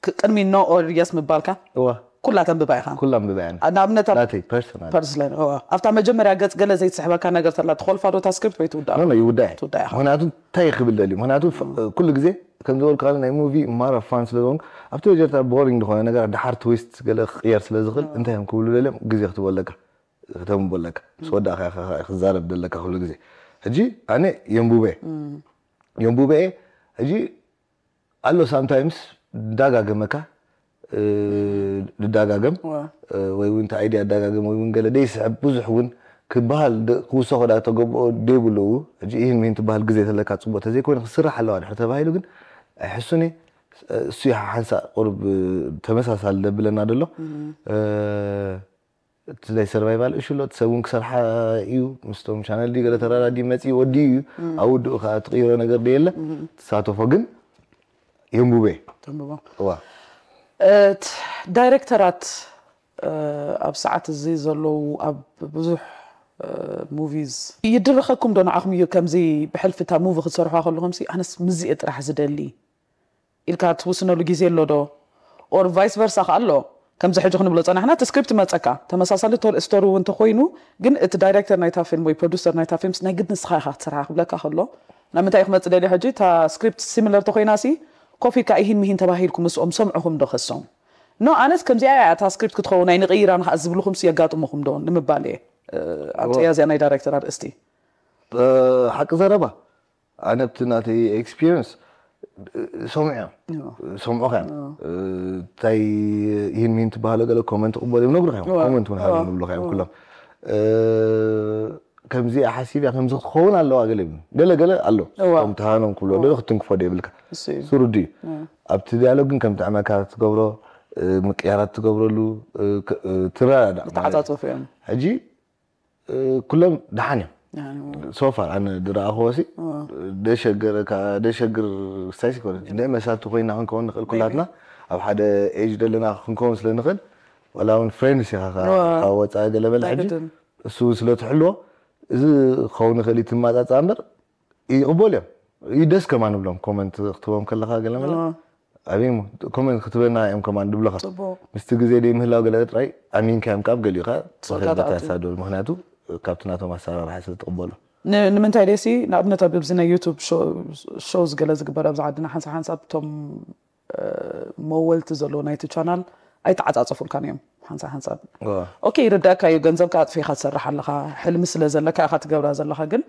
ክ-፣ ቅድሚ ኖ ኦር የስ ምባልካ? እዋ። ኩላ ተንብባ ኢኻ? ኩላ ኣንብባ እያ። አ፣ ንኣብነት ኣብ ናተይ ፐርሰናል። ፐርሰናል፣ እዋ። ኣብታ መጀመርያ ገጽ ገለ ዘይትስሕበካ ነገር ተላ፣ ትኾልፋ ዶ እታ ስክሪፕት ወይ ትውድኣ? ኖ፣ ኖ፣ ይውድኣ እየ። ትውድኣ ኢኻ። ምኽንያቱ እንታይ ክብል ደልዩ? ምኽንያቱ ፍ-፣ ኩሉ ግዜ ከም ዝበልኩ፣ ናይ ሙቪ ማራ ፋን ስለ ዝኾንኩ፣ ኣብቲ መጀመርታ ቦሪንግ ዝኾነ ነገር፣ ደሓር ትዊስት ገለ ክቕየር ስለ ዝኽእል፣ እንታይ እዮም ክብሉ ደልዮም? ግዜ ክትህቦ ኣለካ፣ ክተንብቦ ኣለካ። ምስ ወዳእካ ኢኻ፣ ኢኻ፣ ኢኻ ክትዛረብ ደለካ ኩሉ ግዜ። ሕጂ ኣነ የንቡበ። እም። የንቡበ እየ። ሕጂ ኣሎ ሳምታይምስ ዝዳጋገመካ፣ እ፣ ዝዳጋገም፣ ዋ። እ፣ ወይ እውን እቲ ኣይድያ ዝዳጋገም፣ ወይ እውን ገለ ደይስዕብ ብዙሕ እውን ክበሃል ደ-፣ ክውሰኾ ዳ ተገብኦ ደይብሉ። ሕጂ ይህን ምሂን ትበሃል ግዜ ተለካ ጽቡቕ ተዘይኮይኑ ክስራሕ ኣለዋ ድሕሪ ተባሂሉ ግን ኣይሕሱን እየ። እሱ እዩ ሓንሳእ ቁሩብ ተመሳሳሊ ደብለና ደሎ። እም። እ፣ እቲ ናይ ሰርቫይቫል እሹ ኣሎ፣ እቲ ሰብ እውን ክሰርሓ እዩ፣ ምስቶም ቻነል ድዩ ገለ ተራዳዲ መፂኡ ወዲኡ እዩ፣ እም። ኣብ ውድኡ ከዓ ትቕይሮ ነገር ዶ የለ፣ እም። ትሳተፎ ግን የንቡበ። ተንብቦ። እዋ። እት ዳይሬክተራት፣ እ፣ ኣብ ሰዓት እዚ ዘለዉ ኣብ ብዙሕ፣ እ፣ ሙቪዝ ይድርኸኩም ዶ ንዓኹም እዩ? ከምዚ ብሕልፊ እታ ሙቪ ክትሰርሑዋ ከለኹም ሲ፣ ኣነስ ምዚ እየ ጥራሕ ዝደሊ ኢልካ ትውስነሉ ግዜ ኣሎ ዶ? ኦር ቫይስ ቨርሳ ከ ኣሎ? ከምዚ ሕጂ ክንብሎ ጸናሕና፣ እቲ ስክሪፕት መጸካ፣ ተመሳሳሊ ቶ-፣ ስቶሪ እውን እንተኾይኑ፣ ግን እቲ ዳይሬክተር ናይታ ፊልም ወይ ፕሮዲውሰር ናይታ ፊልምስ ናይ ግድ ንስኻ ኢኻ ክትሰርሓ ክብለካ ከሎ፣ ናብ ምንታይ ክመጽእ ደልየ ሕጂ፣ እታ ስክሪፕት ሲሚለር ተኾይናሲ፣ ኮፍ ኢልካ ኢሂን ምሂን ተባሂልኩም ምስኦም ሰምዕኹም ዶ ከሶም? ኖ፣ ኣነስ ከምዚኣ እያ እታ ስክሪፕት ክትኸውን፣ ኣይንቕይራን ከኣ ዝብልኹምስ የጋጥሙኹም ዶ ንምባል እየ፣ እ፣ ኣብዚኣ እዋ። እዚኣ ናይ ዳይሬክተር ኣርእስቲ። እ፣ ሓቂ ዘረባ፣ ኣነ ኣብቲ ናተይ ኤክስፒሪየንስ፣ ሰምዑ እዮም። ሰምዑ ከ እንታይ ይህን ሚን ትበሃሎ ገለ ኮመንት ቅበሉ እዮም ነግሩ እዮም። ኮመንት እውን ሃሉ ንብሉ እዮም ኩሎም። ከምዚ ሓሲብ እያ ከምዚ ክትኸውን ኣለዋ ገለ ይብሉ። ገለ ገለ ኣሎ። እዋ። ከም ተሃኖም ክብሎ ደሎ ክትንክፎ ዶ ይብልካ። እሱ እዩ። ስሩዱ እዩ። ኣብቲ ዲያሎግ ግን ከም ጥዕመካ ትገብሮ፣ ምቅያራት ትገብረሉ፣ ትረዳዳእ ማለት። ተዓጻጸፉ እዮም። ሕጂ ኩሎም ደሓን እዮም። ሶፋር ኣነ ድረኣኽዎ ሲ ደሸግር ደሸግር ስታይስ ይኮነ እንደ መሳቱ ኮይና ክንከውን ንኽእል ኩላትና ኣብ ሓደ ኤጅ ዘለና ክንከውን ስለ ንኽእል ዋላ እውን ፍሬንድስ ኢኻ ካብ ወፃኢ ገለ በለ ሕጂ እሱ ስለ ትሕልዎ እዚ ክኸውን ይኽእል እዩ ትማፃፃ እምበር ይቕበሉ እዮም። እዩ ደስ ከማን ንብሎም ኮመንት ክትቦም ከለኻ ገለ መለ ኣበይ ኮመንት ክትበና እዮም ከማን ድብለኻ ጽቡቅ። ምስቲ ግዜ ደይ ምህላው ገለ ጥራይ ኣሚንካ እዮም ካብ ገሊኡ ኸ ጽቕታ ትኣቱ። ተሳደሉ ምክንያቱ ካብቲ ናቶም ኣሰራርሓ ስለ ትቕበሎ ን- ንምንታይ ደሲ ንኣብነት ኣብ ኣብዚ ናይ ዩቱብ ሾ- ሾውዝ ገለ ዝግበር ኣብዚ ዓድና ሓንሳብ ሓንሳብ እቶም እ፣ መወልቲ ዘለዎ ናይቲ ቻናል ኣይተዓጻጸፉልካን እዮም ሓንሳብ ሓንሳብ ዋ። ኦኬ ይርዳእካ እዩ ገንዘብካ ኣጥፊኻ ትሰርሕ ኣለኻ ሕልሚ ስለ ዘለካ ኢኻ ትገብራ ዘለኻ ግን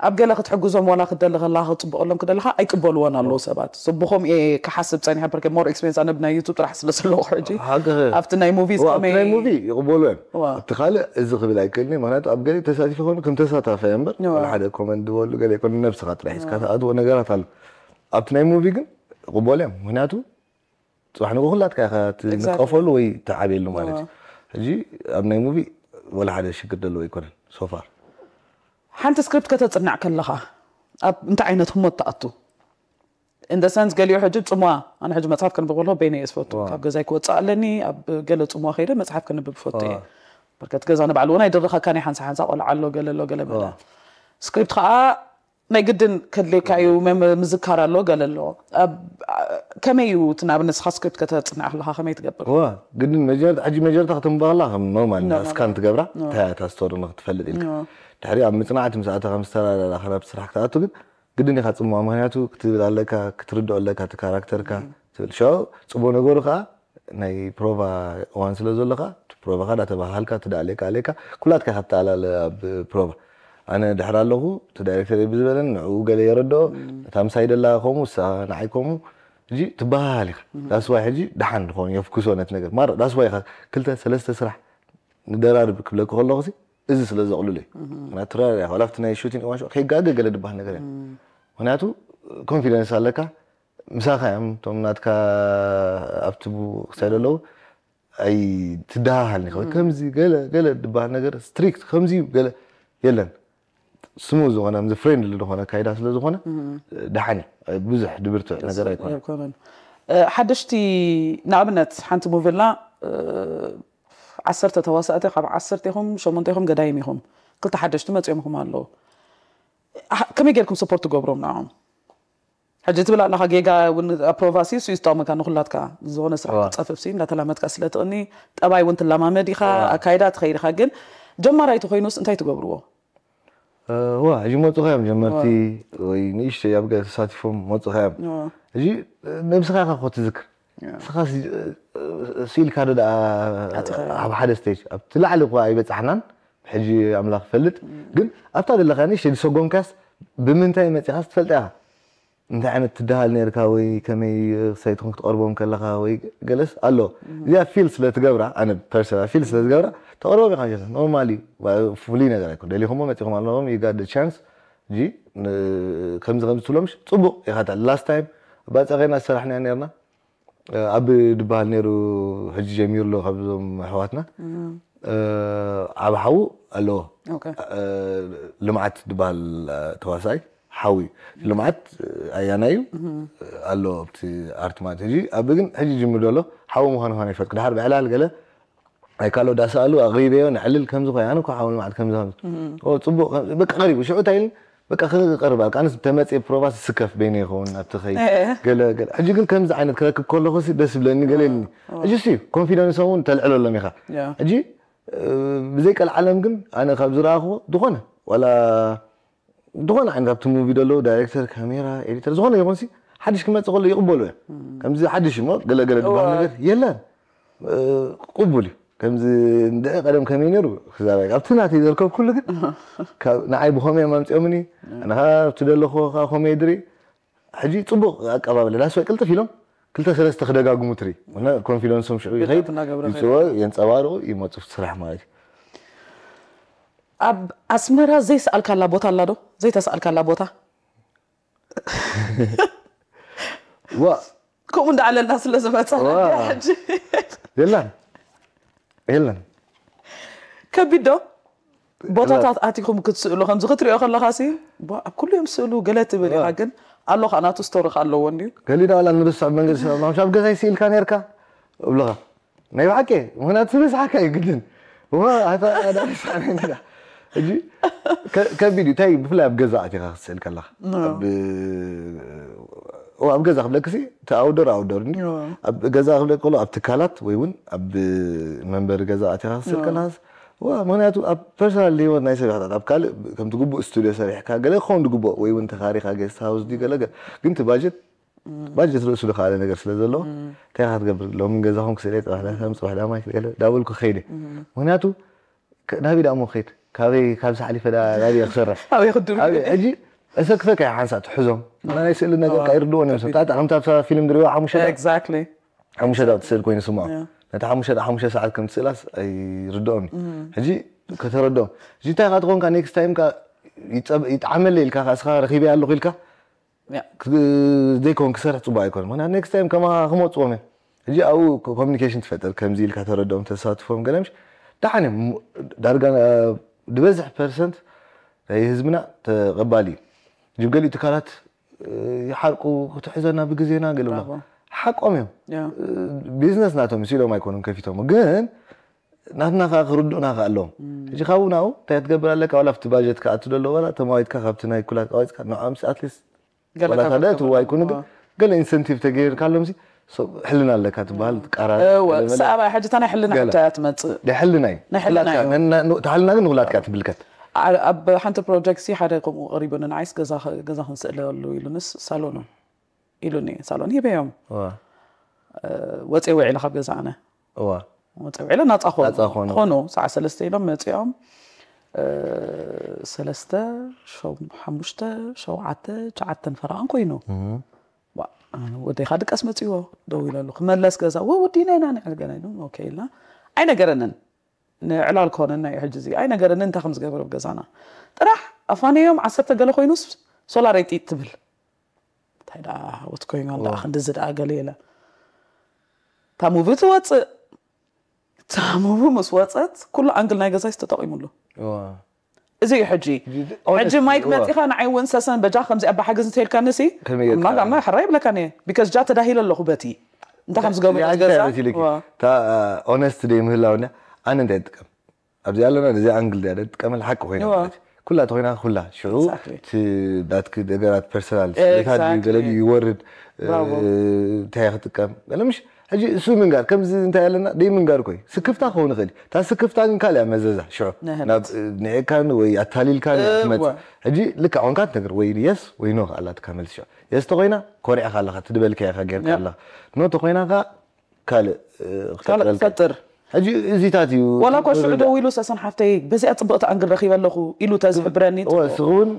ኣብ ገለ ክትሕግዞም ዋላ ክትደሊ ከለኻ ክትጽብቐሎም ክደለኻ ኣይቅበልዎን ኣለዉ ሰባት ብኸምኡ እየ ክሓስብ ጸኒሐ በርከ ሞር ኤክስፔንስ ኣነ ብናይ ዩቱብ ጥራሕ ስለ ዘለኹ ሕጂ ሓቂ ኣብቲ ናይ ሙቪ ዋ፣ ኣብቲ ናይ ሙቪ ይቕበሉ እዮም ዋ። ኣብቲ ካልእ እዚ ክብል ኣይክእልኒ ምክንያቱ ኣብ ገሊእ ተሳቲፈ ኮኑ ከም ተሳታፋ እየ እምበር ዋ። ወላ ሓደ ኮመንት ዝበሉ ገለ ይኮኑ ነብስኻ ጥራሕ ሒዝካ ትኣትዎ ነገራት ኣሎ ኣብቲ ናይ ሙቪ ግን ይቕበሉ እዮም ምክንያቱ ጽባሕ ንግሆ ኩላትካ ኢኻ ትንቀፈሉ ወይ ትዓብየሉ ማለት እዩ ሕጂ ኣብ ናይ ሙቪ ወላ ሓደ ሽግር ዘለዎ ኣይኮነን ሶፋር ሓንቲ ስክሪፕት ከተጽናዕ ከለኻ ኣብ እንታይ ዓይነት ህሞት ትኣቱ እንደ ሰንስ ገሊኡ ሕጂ ጽምዋ ኣነ ሕጂ መጽሓፍ ከንብብ ከለኹ በይነ እየ ዝፈቱ ካብ ገዛይ ክወጽእ ኣለኒ ኣብ ገለ ጽምዋ ከይደ መጽሓፍ ከንብብ ፈቱ እየ በርከት ገዛ ንባዕሉ እውን ኣይድርኻካን ሓንሳ ሓንሳ ቆልዓ ኣሎ ገለ ኣሎ ገለ መለ ስክሪፕት ከዓ ናይ ግድን ከድልየካ እዩ መ- ምዝካር ኣሎ ገለ ኣሎ ኣብ- ከመይ እዩ እቲ ንኣብነት ንስኻ ስክሪፕት ከተፅንዕ ከለካ ከመይ ትገብር ዋ ግድን መጀመርታ ሕጂ መጀመርታ ከተንብባ ከላ ከም ኖርማል ኖርማል። ስካን ትገብራ እንታይ እያ እታ ስቶሪ ንክትፈልጥ ኢልካ ኖ። ድሕሪ ኣብ ምፅናዕቲ ምስ ኣተኻ ምስ ተረዳዳእካ ናብቲ ስራሕ ክትኣቱ ግን ግድን ኢኻ ፅምዋ ምክንያቱ ክትብል ኣለካ ክትርድኦ ኣለካ እቲ ካራክተርካ ትብል ሸው ፅቡቅ ነገሩ ከዓ ናይ ፕሮቫ እዋን ስለ ዘለኻ እቲ ፕሮቫኻ ዳተባሃልካ እቲ ዳኣሌካ ኣሌካ ኩላትካ ኢኻ ትተኣላለ ኣብ ፕሮቫ ኣነ ድሕር ኣለኹ እቲ ዳይሬክተር ብዝበለን ንዕኡ ገለ የረድኦ እታ ምሳይ ደላ ከምኡ እሳ ንዓይ ከምኡ ሕጂ ትበሃሃል ኢኻ ዳስዋይ ሕጂ ደሓን ድኾን የፍኩሶ ነት ነገር ማር ዳስዋይ ኢኻ ክልተ ሰለስተ ስራሕ ንደራርብ ክብለክ ከለኹ እዚ ስለ ዘቕልሉ እዩ ምክንያቱ ትረዳዳ ኢኻ ዋላ ኣብቲ ናይ ሹቲንግ እዋን ከይጋገ ገለ ድበሃል ነገር እያ ምክንያቱ ኮንፊደንስ ኣለካ ምሳኻ እዮም እቶም ናትካ ኣብቲ ክሳይ ዘለዉ ኣይትደሃሃልኒ ከ ከምዚ ገለ ገለ ዝበሃል ነገር ስትሪክት ከምዚ ገለ የለን ስሙ ዝኾነ ምዚ ፍሬንድሊ ዝኾነ ካይዳ ስለ ዝኾነ ደሓን እዩ ብዙሕ ድብርትዕ ነገር ኣይኮነ ኣይኮነን ሓደሽቲ ንኣብነት ሓንቲ ሙቪ ኣላ ዓሰርተ ተዋሳእቲ ካብ ዓሰርተ ኢኹም ሸሞንተ ኢኹም ገዳይም ኢኹም ክልተ ሓደሽቲ መፂኦም ኢኹም ኣለዉ ከመይ ጌርኩም ሰፖርት ትገብሮም ንዕኦም ሕጂ ትብል ኣለኻ ጌጋ እውን ኣፕሮቫሲ እሱ ይስጠቕመካ ንኩላትካ ዝኾነ ስራሕ ክትፀፍፍ ሲ እንዳተላመድካ ስለ ትቕኒ ጠባይ እውን ትለማመድ ኢኻ ኣካይዳ ትኸይድ ኢኻ ግን ጀማራይ ተኮይኑስ እንታይ ትገብርዎ ዋ ሕጂ መፁኻ እዮም ጀመርቲ ወይ ንእሽተይ ኣብ ገለ ተሳቲፎም መፁኻ እዮም ሕጂ ነብስኻ ኢኻ ኮ ትዝክር ንስኻ ስኢልካ ዶ ደኣ ኣብ ሓደ ስቴጅ ኣብቲ ላዕሊ እኳ ኣይበፃሕናን ሕጂ ኣምላኽ ይፈልጥ ግን ኣብታ ዘለካ ንእሽተይ ዝሰጎምካስ ብምንታይ መፂኻስ ትፈልጣ ኢኻ እንታይ ዓይነት ትደሃል ነርካ ወይ ከመይ ክሳይ ትኹን ክትቐርቦም ከለኻ ወይ ገለስ ኣሎ እዚኣ ፊል ስለ ትገብራ ኣነ ፐርሰናል ፊል ስለ ትገብራ ተቐርቦም ኢኻ ጀለ ኖርማል እዩ ፍሉይ ነገር ኣይኮን ደሊኹሞ መፂኹም ኣለኹም you got the chance ሕጂ ከምዚ ከምዚ ትብሎምሽ ፅቡቕ ኢኻ ላስት ታይም ባፀ ኸይና ዝሰራሕናያ ነርና ኣብ ድበሃል ነይሩ ሕጂ ጀሚሩ ኣሎ ካብዞም ኣሕዋትና ዓብ ሓዉ ኣለዎ ልምዓት ድበሃል ተዋሳይ ሓዊ ልምዓት ኣያና እዩ ኣሎ ኣብቲ ኣርት ማለት ሕጂ ኣብ ግን ሕጂ ጅምር ዘሎ ሓዊ ምዃን ኳን ይፈልጥ ድሓር ብዕላል ገለ ናይ ካልኦ ዳሰኣሉ ኣቕሪበዮ ንዕልል ከምዚ ኮይ ኣነ ኮ ሓዊ ልምዓት ከምዚ ከምዚ ጽቡቕ በቃ ቀሪቡ ሽዑ እንታይ ኢልን በቃ ክቐርብ ኣልካ ኣነስ ተመጽየ ፕሮቫ ስከፍ በይነ ይኸውን ኣብቲ ኸይ ገለ ገለ ሕጂ ግን ከምዚ ዓይነት ክረክብ ከለኹ ሲ ደስ ይብለኒ ገለ ኢልኒ ሕጂ ሲ ኮንፊደንሶም እውን ተልዕለሎም ኢኻ ሕጂ ብዘይ ቀልዓለም ግን ኣነ ካብ ዝረኣኽዎ ዝኾነ ዋላ ዝኾነ ዓይነት ኣብቲ ሙቪ ዘለዉ ዳይሬክተር ካሜራ ኤዲተር ዝኾነ ይኹን ሲ ሓድሽ ክመፅእ ከሎ ይቕበሉ እዮም ከምዚ ሓድሽ እሞ ገለገለ ዝበሃል ነገር የለን ቅቡል እዩ ከምዚ እንድዒ ቀደም ከመይ ነይሩ ክዛረብ ኣብቲ ናተይ ዘርከብኩሉ ግን ንዓይ ብኸመይ እዮም ኣምፅኦምኒ ኣነ ከዓ ኣብቲ ዘለኹዎ ከዓ ከመይ ድርኢ ሕጂ ጽቡቕ ኣቀባብላ ዳስወይ ቅልጥፍ ኢሎም ክልተ ሰለስተ ክደጋግሙ ትሪ ኮንፊደንሶም ሽዑ ይኸይድ። ይፅወ የንፀባርቑ ይመፁ ስራሕ ማለት እዩ። ኣብ ኣስመራ ዘይሰኣልካላ ቦታ ኣላ ዶ? ዘይተሰኣልካላ ቦታ? ዋ ከምኡ እንዳዓለልና ስለ ዝመፀና ዋ። ሕጂ የለን የለን ከቢድ ዶ? ቦታታት ኣቲኹም ክትስእሉ ከምዚ ክትሪኦ ከለኻ ሲ ዋ፣ ኣብ ኩሉ እዮም ስእሉ ገለ ትብል ኢኻ፣ ግን ኣሎ ከዓ ናቱ ስቶሪ ከዓ ኣለዎ እንድዩ። ገሊና ዋላ ንርስዕ መንገዲ ስለ ምሽ ኣብ ገዛይ ስኢልካ ነርካ እብልኻ ናይ ብሓቂ ምክንያቱ ስለ ዝሓካ እዩ ግድን ዋ ኣታ ኣዳ ርስዕ ነዳ ሕጂ ከ- ከቢድ እዩ እንታይ ብፍላይ ኣብ ገዛ ኣቲኻ ክትስእል ከለኻ ኣብ ኦ ኣብ ገዛ ክብለክሲ እቲ ኣውደር ኣውደር እንዲ ኣብ ገዛ ክብለክ ከሎ ኣብ ትካላት ወይ እውን ኣብ መንበሪ ገዛ ኣቲኻ ክትስእል ከለኻስ ዋ ምክንያቱ ኣብ ፐርሰናል ህይወት ናይ ሰብ ኢኻ ኣብ ካልእ ከምቲ ግቡእ ስቱዲዮ ሰሪሕካ ገለ ክኸውን ድግቡእ ወይ እውን ተኻሪኻ ጌስት ሃውስ ድዩ ገለ ገለ ግን እቲ ባጀት ባጀት ርእሱ ዝኸኣለ ነገር ስለ ዘሎ እንታይ ኢኻ ክትገብር ሎሚ ገዛኹም ክስእል እየ ፅባሕ ዳሳም ፅባሕ ዳማይ ክልገለ ዳበልኩ ክኸይድ እየ ምክንያቱ ናበይ ዳሞ ክኸይድ ካበይ ካብዚ ሓሊፈ ዳ ናበይ እየ ክሰርሕ ኣበይ ክድሩ ኣበይ ሕጂ እሰክፈካ እየ ሓንሳእ ትሕዞም ኣና ናይ ስእሊ ነገር ካ ይርድዎ እዮም ሰብ ታታ ከምታ ኣብታ ፊልም ድሪዋ ሓሙሽተ ዳ- ኤግዛክትሊ ሓሙሽተ ዳ ትስእል ኮይኑ ስምዖ ነቲ ሓሙሽተ ዳ ሓሙሽተ ሰዓት ከም ትስእላስ ኣይርድኦም እዩ ሕጂ ከተረድኦም ሕጂ እንታይ ኢኻ ትኾንካ ኔክስት ታይም ካ ይጠዓመለ ኢልካ ካስኻ ረኺበ ኣለኹ ኢልካ ዘይከውን ክሰርሕ ፅቡቅ ኣይኮነ ምክንያቱ ኔክስት ታይም ከማኻ ክመፅዎም እዮም ሕጂ ኣብኡ ኮሚኒኬሽን ትፈጥር ከምዚ ኢልካ ተረድኦም ተሳትፎም ገለ ምሽ ደሓን እዮም ዳርጋ ዝበዝሕ ፐርሰንት ናይ ህዝብና ተቐባሊ እዩ ሕጂ ገሊኡ ትካላት ይሓርቁ ክትሕዘና ብግዜና ገለ ብላ ሓቆም እዮም ቢዝነስ ናቶም ሲሎም ኣይኮኑም ከፊቶም ግን ናትና ከዓ ክርድኡና ከዓ ኣለዎም ሕጂ ካብኡ ናብኡ እንታይ ትገብር ኣለካ ዋላ ኣብቲ ባጀት ክኣቱ ደሎ ዋላ ተማዊትካ ካብቲ ናይ ኩላት ኣዋፅካ ንዕኦም ኣትሊስት ዋላ ታዲያ እትዋ ኣይኮኑ ግን ገለ ኢንሰንቲቭ ተገይርካሎም ሲ ሕልና ኣለካ ትበሃል ቃራ እወ ሰብኣይ ሕጂ እታ ናይ ሕልና ሕቶ እያ ትመፅእ ናይ ሕልና እዩ ናይ ሕልና እዩ እታ ሕልና ግን ንኩላትካ ትምልከት ዓ- ኣብ ሓንቲ ፕሮጀክት ሲ ሓደ ከምኡ ቀሪቡኒ ንዓይስ ገዛ ገዛ ክንስእለሉ ኢሉንስ ሳሎኑ ኢሉኒ ሳሎን ሂበዮም ወፂ ውዒለ ካብ ገዛ ኣነ እዋ ወፂ ውዒለ ናፃ ናፃ ኮኑ ኮኑ። ኮኑ ሰዓ ሰለስተ ኢሎም መፂኦም እ፣ ሰለስተ ሸው- ሓሙሽተ ሸውዓተ ትሽዓተን ፈረቓን ኮይኑ ዋ፣ ወደይ ካ ድቀስ መፅዎ ደው ኢለሉ ክመለስ ገዛ ወ ወዲና ኢና ንዕል ገና ኢሉ ኦኬ ኢልና ኣይነገረንን ንዕላል ኮነና እዩ ሕጂ እዚ ኣይነገረንን እንታይ ከም ዝገብር ኣብ ገዛና ጥራሕ ኣፋነዮም ዓሰርተ ገለ ኮይኑስ ሶላረይ ጢጥ ትብል እንታይ ደኣ ወት ኮይኑ ኣላ ክንድዚ ደኣ ገለ የለ እታ ሙቪ ትወፅእ እታ ሙቪ ምስ ወፀት ኩሉ ኣንግል ናይ ገዛይ ተጠቂሙሉ እዚ እዩ ሕጂ ሕጂ ማይክ መፂኻ ንዓይ እውን ሰሰን በጃ ከምዚ ኣባሓገዝ እንተልካኒ ሲ ከመይ ጌርካ? ማጋማ ሕራይ ይብለካኒ ቢካዝ ጃ ተዳሂለ ኣለኹ በቲ እንታይ ከም ዝገብሩ ገዛ እታ ኦነስት ደይ ምህላው እንዳ ኣነ እንታይ ትጥቀም ኣብዚ ኣለና እዚ ኣንግል ዳ ትጥቀመል ሓቂ ኮይና እዋ። ማለት እዩ። ኩላ ተኮይና ኩላ ሽዑ Exactly. እቲ ዳትክ ነገራት ፐርሰናል Exactly. ገለ ይወርድ ብራቮ። እንታይ ክትጥቀም ገለ ምሽ ሕጂ እሱ ምንጋር ከምዚ እንታይ ኣለና ደይ ምንጋር ኮይ ስክፍታ ክኸውን ይኽእል እዩ። እታ ስክፍታ ግን ካልያ መዘዛ ሽዑ ነህት። ናብ ንዕካን ወይ ኣታሊልካን እወ። ትመጽእ ሕጂ ልካ ኾንካ ትነግር ወይ የስ ወይ ኖ ኣላትካ መልሲ ሽዑ የስ ተኮይና ኮሪዕካ ኣለኻ ትድበልካ ኢኻ ጌርካ ያ። ኣለኻ ኖ ተኮይና ከ ካልእ እ፣ ካልእ ክፈጥረልካ። ፈጥር ሕጂ እዚታት እዩ ዋላ እኳ ሽዑ ዝርዳእ። ደው ኢሉ ሰሰን ሓፍተይ በዚኣ ፅብቕቲ ኣንግል ረኺበ ኣለኹ ኢሉ ተዝሕብረኒ እወ፣ እስኺ እውን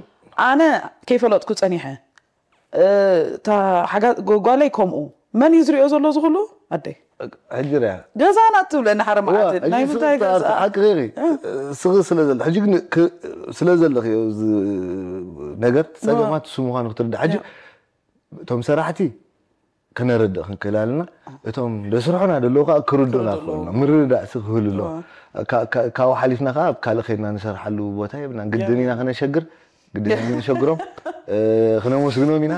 ኣነ ከይፈለጥኩ ፀኒሐ እታ ሓጋ ጓለይ ከምኡ መን እዩ ዝሪኦ ዘሎ ዝኽሉ ኣደይ ሕጂ ርያ ገዛና ትብለኒ ሓደ መዓልቲ ናይ ምንታይ ገዛ ሓቂ ገይሪ ስኺ ስለ ዘሎ ሕጂ ግን ክ- ስለ ዘለኽዮ እዚ ነገር ፀገማት እሱ ምዃኑ ክትርዳእ ሕጂ እቶም ሰራሕቲ ክነረድእ ክንክእል ኣለና እቶም ደስርሑና ደለዉ ከዓ ክርዱና ክኽእሉና ምርዳእ ሲ ክህሉ ኣለዎ ካ- ካ- ካብኡ ሓሊፍና ከዓ ኣብ ካልእ ከድና ንሰርሓሉ ቦታ የብልና ግድን ኢና ክነሸግር ግድን ኢና ንሸግሮም እ፣ ክነመስግኖም ኢና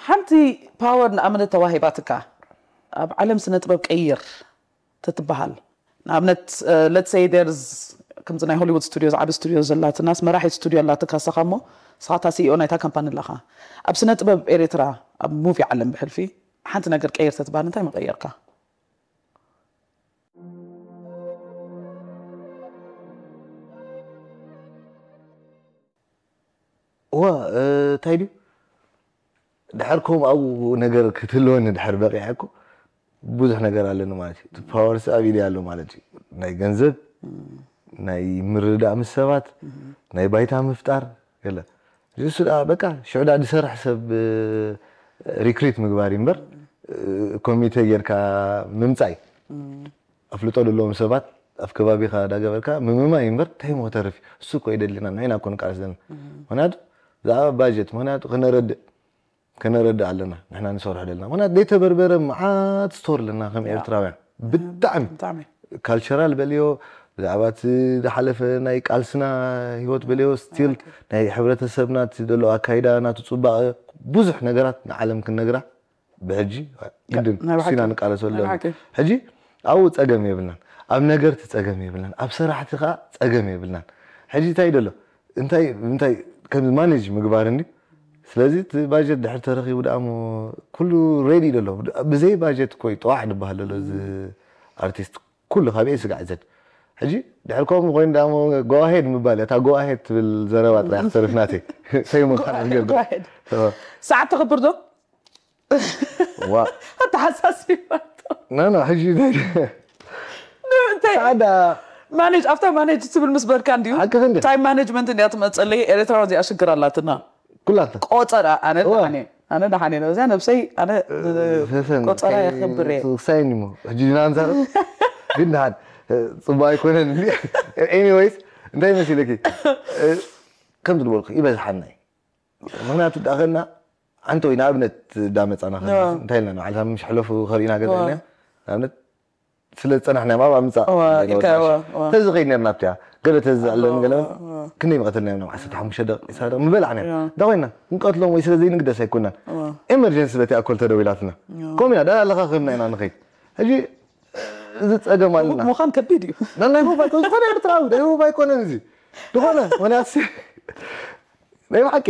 ሓንቲ ፓወር ንኣብነት ተዋሂባትካ ኣብ ዓለም ስነ ጥበብ ቀይር ተትበሃል ንኣብነት let's say there's ከምዚ ናይ ሆሊውድ ስቱዲዮ ዝዓቢ ስቱዲዮ ዘላትናስ መራሒ ስቱዲዮ ኣላትካ ሰኻ እሞ ስኻታ ሲኢኦ ናይታ ካምፓኒ ኣለኻ ኣብ ስነ ጥበብ ኤርትራ ኣብ ሙቪ ዓለም ብሕልፊ ሓንቲ ነገር ቀይር ተትበሃል እንታይ መቀየርካ እዋ እንታይ ድዩ ድሕር ከምኡ ኣብኡ ነገር ክትህልወኒ ድሕር በቂዐ እኮ ብዙሕ ነገር ኣለኒ ማለት እዩ። እቲ ፓወር ሲ ኣብ ኢደይ ኣሎ ማለት እዩ። ናይ ገንዘብ፣ ናይ ምርዳእ ምስ ሰባት፣ ናይ ባይታ ምፍጣር፣ ገለ። እሱ ደኣ በቃ ሽዑ ደኣ ዝሰርሕ ሰብ ሪክሪት ምግባር እዩ እምበር፣ ኮሚቴ ጌርካ ምምጻይ። ኣፍልጦ ዘለዎም ሰባት ኣብ ከባቢኻ ዳገበርካ ምምማይ እምበር እንታይ ሞ ከተርፍ እዩ? እሱ እኮ ይደልና ንሕና እኮ ንቃለስ ዘለና። ምክንያቱ ብዛዕባ ባጀት ምክንያቱ ክነረድእ ከነረድእ ኣለና ንሕና ንሰርሖ ዘለና። ምክንያቱ ዘይተበርበረ መዓት ስቶር ኣለና ከም ኤርትራውያን ብጣዕሚ ብጣዕሚ ካልቸራል በልዮ ብዛዕባ እቲ ዝሓለፈ ናይ ቃልስና ህይወት በልዮ ስቲል ናይ ሕብረተሰብና እቲ ዘሎ ኣካይዳ ናቱ ፅባቐ ብዙሕ ነገራት ንዓለም ክንነግራ ብሕጂ ግድን ናይ ብሓቂ። ሲና ንቃለሶ ኣለና ናይ ብሓቂ። ሕጂ ኣብኡ ፀገም የብልናን ኣብ ነገርቲ ፀገም የብልናን ኣብ ሰራሕቲ ከዓ ፀገም የብልናን ሕጂ እንታይ ደሎ እንታይ እንታይ ከም ማኔጅ ምግባር እንዲ ስለዚ እቲ ባጀት ድሕር ተረኪቡ ደኣ ሞ ኩሉ ሬዲ ደሎ ብዘይ ባጀት ኮይ ጠዋሕ ድበሃል ደሎ እዚ ኣርቲስት ኩሉ ካብ ኤ ስጋዕ ዘድ ሕጂ ድሕር ከምኡ ኮይኑ ደኣ ሞ ጎኣሄድ ምባል እታ ጎኣሄድ ትብል ዘረባ ጥራይ ክትተርፍ ናተይ ሰይሙካ ነገር Go ahead። ሰዓት ተኽብር ዶ ዋ ኣተሓሳሲባቶ ና ና ሕጂ እንታይ ሰዓዳ ማኔጅ ኣብታ ማኔጅ ትብል ምስ በልካ እንድዩ ሓቂ ክንዲ። ታይም ማኔጅመንት እንድያ ትመፀለይ ኤርትራዊ እዚኣ ሽግር ኣላትና ኩላታ ቆፀራ ኣነ እዋ። ደሓነ ኣነ ደሓነ ነው እዚኣ ነብሰይ ኣነ ሰሰን ቆፀራ የኽብር እየ ክሳይን እሞ ሕጂ ንዓንሳር ግን ደሓን ፅቡቅ ኣይኮነን ኤኒዌይስ እንታይ መሲለኪ ከም ዝበልኩ ይበዝሓና እዩ ምክንያቱ ዳኸና ኣንተ ወይ ንኣብነት ዳመፃና እንታይ ኢልና ንባዕልታ ምሽ ሕለፉ ከርእና ገዛ ኢና ንኣብነት ስለ ዝፀናሕና ኣብ ምፃእ እዋ፣ ኢልካ፣ እዋ፣ እዋ። ተዝኸይድ ነርና ኣብቲያ ገለ ተዝኣለን ገለ ክንደይ መቐተልና እዮም ዓሰርተ ሓሙሽተ ደቂ ሰዓት ምበላዕና እዋ። እንታይ ኮይና ክንቀትሎም ወይ ስለ ዘይንግደስ ኣይኮናን እዋ። ኤመርጀንሲ ስለቲ ኣኮል ተደዊላትና ከምኡ ኢና ዳላለኻ ከምና ኢና ንኸይድ ሕጂ እዚ ፀገም ኣለና ምዃን ከቢድ እዩ ናይ ሆፕ ኣይኮነ ዝኾነ ኤርትራዊ ናይ ሆፕ ኣይኮነን እዚ ዝኾነ ምክንያቱ ናይ ብሓቂ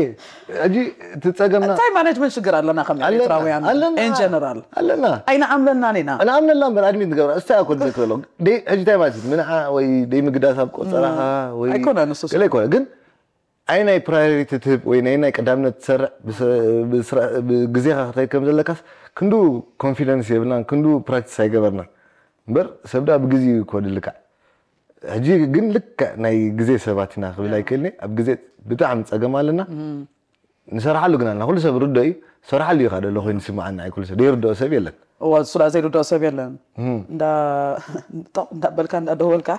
ሕጂ እቲ ፀገምና እንታይ ማኔጅመንት ሽግር ኣለና ከም ኣለና፣ ኤርትራውያን ኣለና። ኢን ጀነራል ኣለና ኣይንዓምለናን ኢና ንኣምነላ እምበር ኣድሚት ንገብራ እስታይ ኣኮ ዝክሎ ሕጂ እንታይ ማለት እዩ ምንዓ ወይ ደይምግዳስ ኣብ ቆፀራኻ ወይ ኣይኮነን እሱ ገለ ኣይኮነ ግን ኣይ ናይ ፕራዮሪቲ ትህብ ወይ ናይ ናይ ቀዳምነት ትሰርዕ ብስ- ብስራ- ብግዜኻ ክትኸይድ ከም ዘለካስ ክንዱ ኮንፊደንስ የብልናን ክንዱ ፕራክቲስ ኣይገበርናን እምበር ሰብ ዳ ብግዜ እዩ ኮድልካ ሕጂ ግን ልክዕ ናይ ግዜ ሰባት ኢና ክብል ኣይክእልኒ ኣብ ግዜ ብጣዕሚ ፀገም ኣለና ንሰርሓሉ ግን ኣለና ኩሉ ሰብ ርዶ እዩ ሰርሓሉ እዩ ካደሎ ኮይኑ ስምዓና ኣይ ኩሉ ሰብ ዘይርድኦ ሰብ የለን እዋ እሱ ዳ ዘይርድኦ ሰብ የለን እንዳ እንዳ በልካ እንዳ ደወልካ